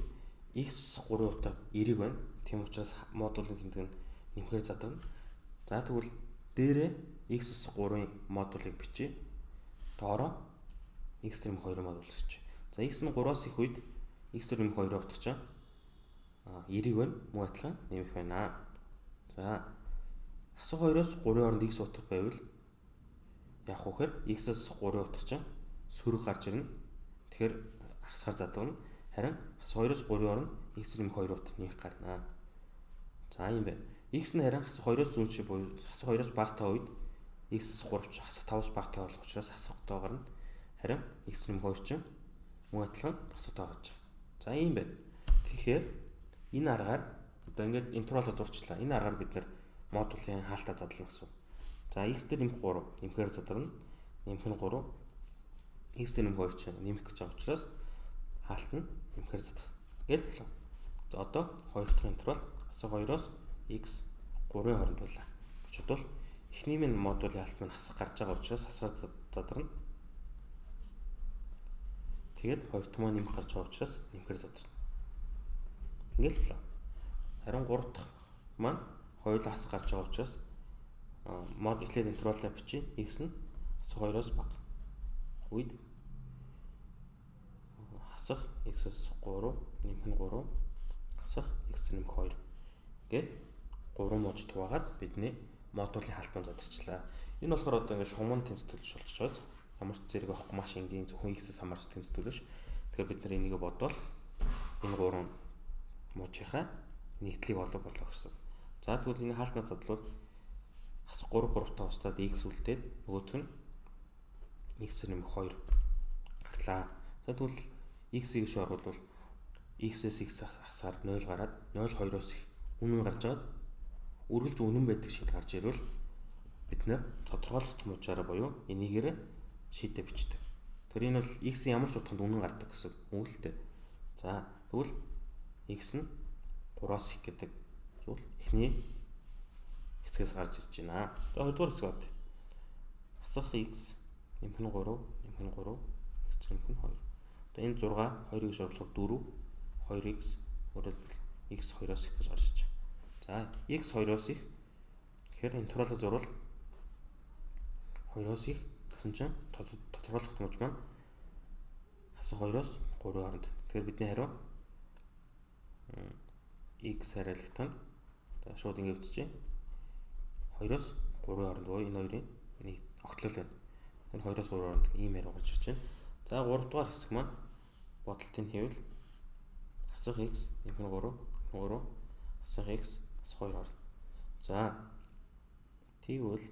x 3 утга эерэг байна. Тийм учраас модулийн тэмдэг нь нэмэхээр задарна. За тэгвэл дээрээ x-с 3-ын модулыг бичье. Доороо x нэмэх 2-ын модулыг бичье. За x нь 3-аас их үед x нэмэх 2-ын утга чинь эерэг байна. Мөн адилхан нэмэх байна. За хасах 2-оос 3-ын хооронд x утга байвал яах вэ гэхээр x-с 3-ын утга чинь сөрөг гарч ирнэ. Тэгэхээр хасгаар задарна. Харин хасах 2-оос 3-ын хооронд x нэмэх 2 утга нэмэх гарна. За юм байна. X нь харин хасах 2-оос зүүн шиг буюу хасах 2-оос багатай үед x 3 ч хасах 5-аас багатай болох учраас хасах тоо гарна. Харин x нэмэх 2 чинь мөн адилхан хасах тоо гарч байгаа. За ийм байна. Тэгэхээр энэ аргаар одоо ингээд интервалаа зурчлаа. Энэ аргаар бид нар модулийн хаалтаа задлана гэсэн. За x дээр нэмэх 3 нэмэхээр задарна. Нэмэх нь 3. X дээр нэмэх 2 чинь нэмэх гэж байгаа учраас хаалт нь нэмэхээр задрах. Гэл. За одоо хоёр дахь интервал хасах 2-оос x 3-ын хооронд байлаа. Гэж бодвол эхний минь модулийн хаалт маань хасах гарч байгаа учраас хасгаар задарна. Тэгээд хоёр дахь маань нэмэх гарч байгаа учраас нэмэхээр задарна. Ингээл л. Харин гурав дахь маань хоёулаа хасах гарч байгаа учраас мод эхлээд интервалаа бичье. X нь хасах 2-оос бага. Үед хасах x-с 3 нэмэх нь 3 хасах x нэмэх 2 гээд 3 мууч хуваагаад бидний модулийн хаалт маань задарчлаа. Энэ болохоор одоо ингээд шугаман тэнцвүүлж болчихж байгаа. Ямар ч зэрэг авахгүй маш энгийн зөвхөн x-с хамаарч тэнцвүүлж. Тэгэхээр бид нар энийг бодвол энэ гурван муужийнхаа нэгдлийг олох болоо гэсэн. За тэгвэл энэ хаалтнаас задлавал хасах 3 3 таа устдаад x үлдээд нөгөөх нь x нэмэх 2 гарлаа. За тэгвэл x-ийг ш оруулбал x-ээс x хасаар 0 гараад 0 2-оос их үнэн гарч байгаас үргэлж үнэн байдаг шийд гарч ирвэл бид нэр тодорхойлох мужаараа буюу энийгээр шийдэ бичдэг. Тэр энэ бол x ямар ч утганд үнэн гардаг гэсэн үг л дээ. За тэгвэл x нь 3-аас их гэдэг зүйл эхний хэсгээс гарч ирж байна. За хоёрдугаар хэсэг бод. Хасах x нэмэх нь 3 нэмэх нь 3 x нэмэх нь 2. Одоо энэ 6 2-ыг шорлохоор 4 2x өөрөөр хэлбэл x 2-оос их гэж гарч ирж байна. За x 2-оос их тэгэхээр интервалаа зурвал 2-оос их гэсэн чинь тодорхойлох муж маань хасах 2-оос 3 хооронд. Тэгэхээр бидний хариу x хариалагдах нь шууд ингэ биччихье. 2-оос 3 хооронд буюу энэ хоёрын нэг огтлол байна. Энэ 2-оос 3 хооронд ийм хариу гарч ирж байна. За 3 дугаар хэсэг маань бодолтыг хийвэл хасах x нэмэх нь 3 3 хасах x хасах 2 хооронд. За тэгвэл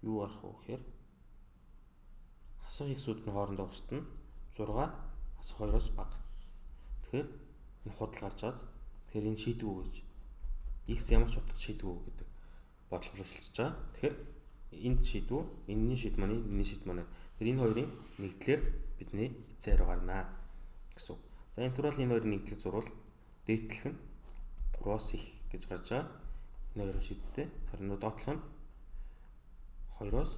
юу гарах вэ гэхээр хасах x-үүд нь хоорондоо устна. 6 хасах 2-оос бага. Тэгэхээр энэ худал гарч байгаас тэгэхээр энэ шийдвүү гэж x ямар ч утга шийдвүү гэдэг бодлого шилжиж байгаа. Тэгэхээр энд шийдвүү, энэний шийд маань, энэний шийд маань. Тэгэхээр энэ хоёрын нэгдлэр бидний эцсийн хариу гарнаа гэсэн үг. За энэ турал энэ хоёрын нэгдлийг зурвал дээдлэх нь 3-аас их гэж гарч байгаа. Энэ хоёрын шийдтэй. Харин доотлох нь 2-оос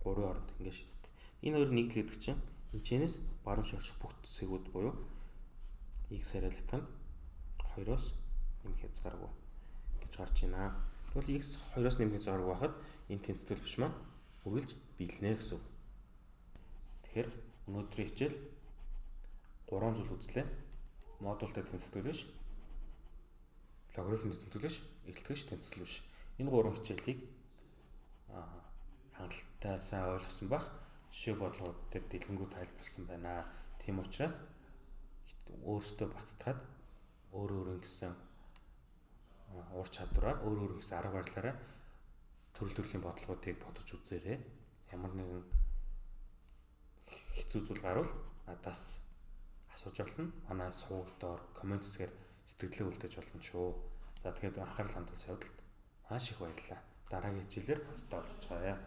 3 хооронд ингэ шийдтэй. Энэ хоёрын нэгдэл гэдэг чинь энэчнээс баруун шорших бүх цэгүүд буюу x хариалагдах нь 2-оос нэмэх хязгааргүй гэж гарч байна. Тэгвэл x 2-оос нэмэх хязгааргүй байхад энэ тэнцвэрэл биш маань үргэлж биелнэ гэсэн үг. Тэгэхээр өнөөдрийн хичээл 3 зүйл үзлээ. Модултай тэнцвэрэл биш, логарифм тэнцвэрэл биш, эрэлтгэгч тэнцвэрэл биш. Энэ гурван хичээлийг хангалттай сайн ойлгосон бах жишээ бодлогод дээр дэлгэнгүй тайлбарласан байна. Тийм учраас өөрсдөө баттгаад өөр өөр ингэсэн ур чадвараар өөр өөр ингэсэн арга барилаараа төрөл төрлийн бодлогоодыг бодож үзээрэй. Ямар нэгэн хэцүү зүйл гарвал надаас асууж болно. Манай суваг доор коммент хэсгээр сэтгэлдээ үлдээж болно шүү. За тэгэхээр анхаарал хандуулсан явдалд маш их баярлалаа. Дараагийн хичээлээр хамтдаа уулзцгаая.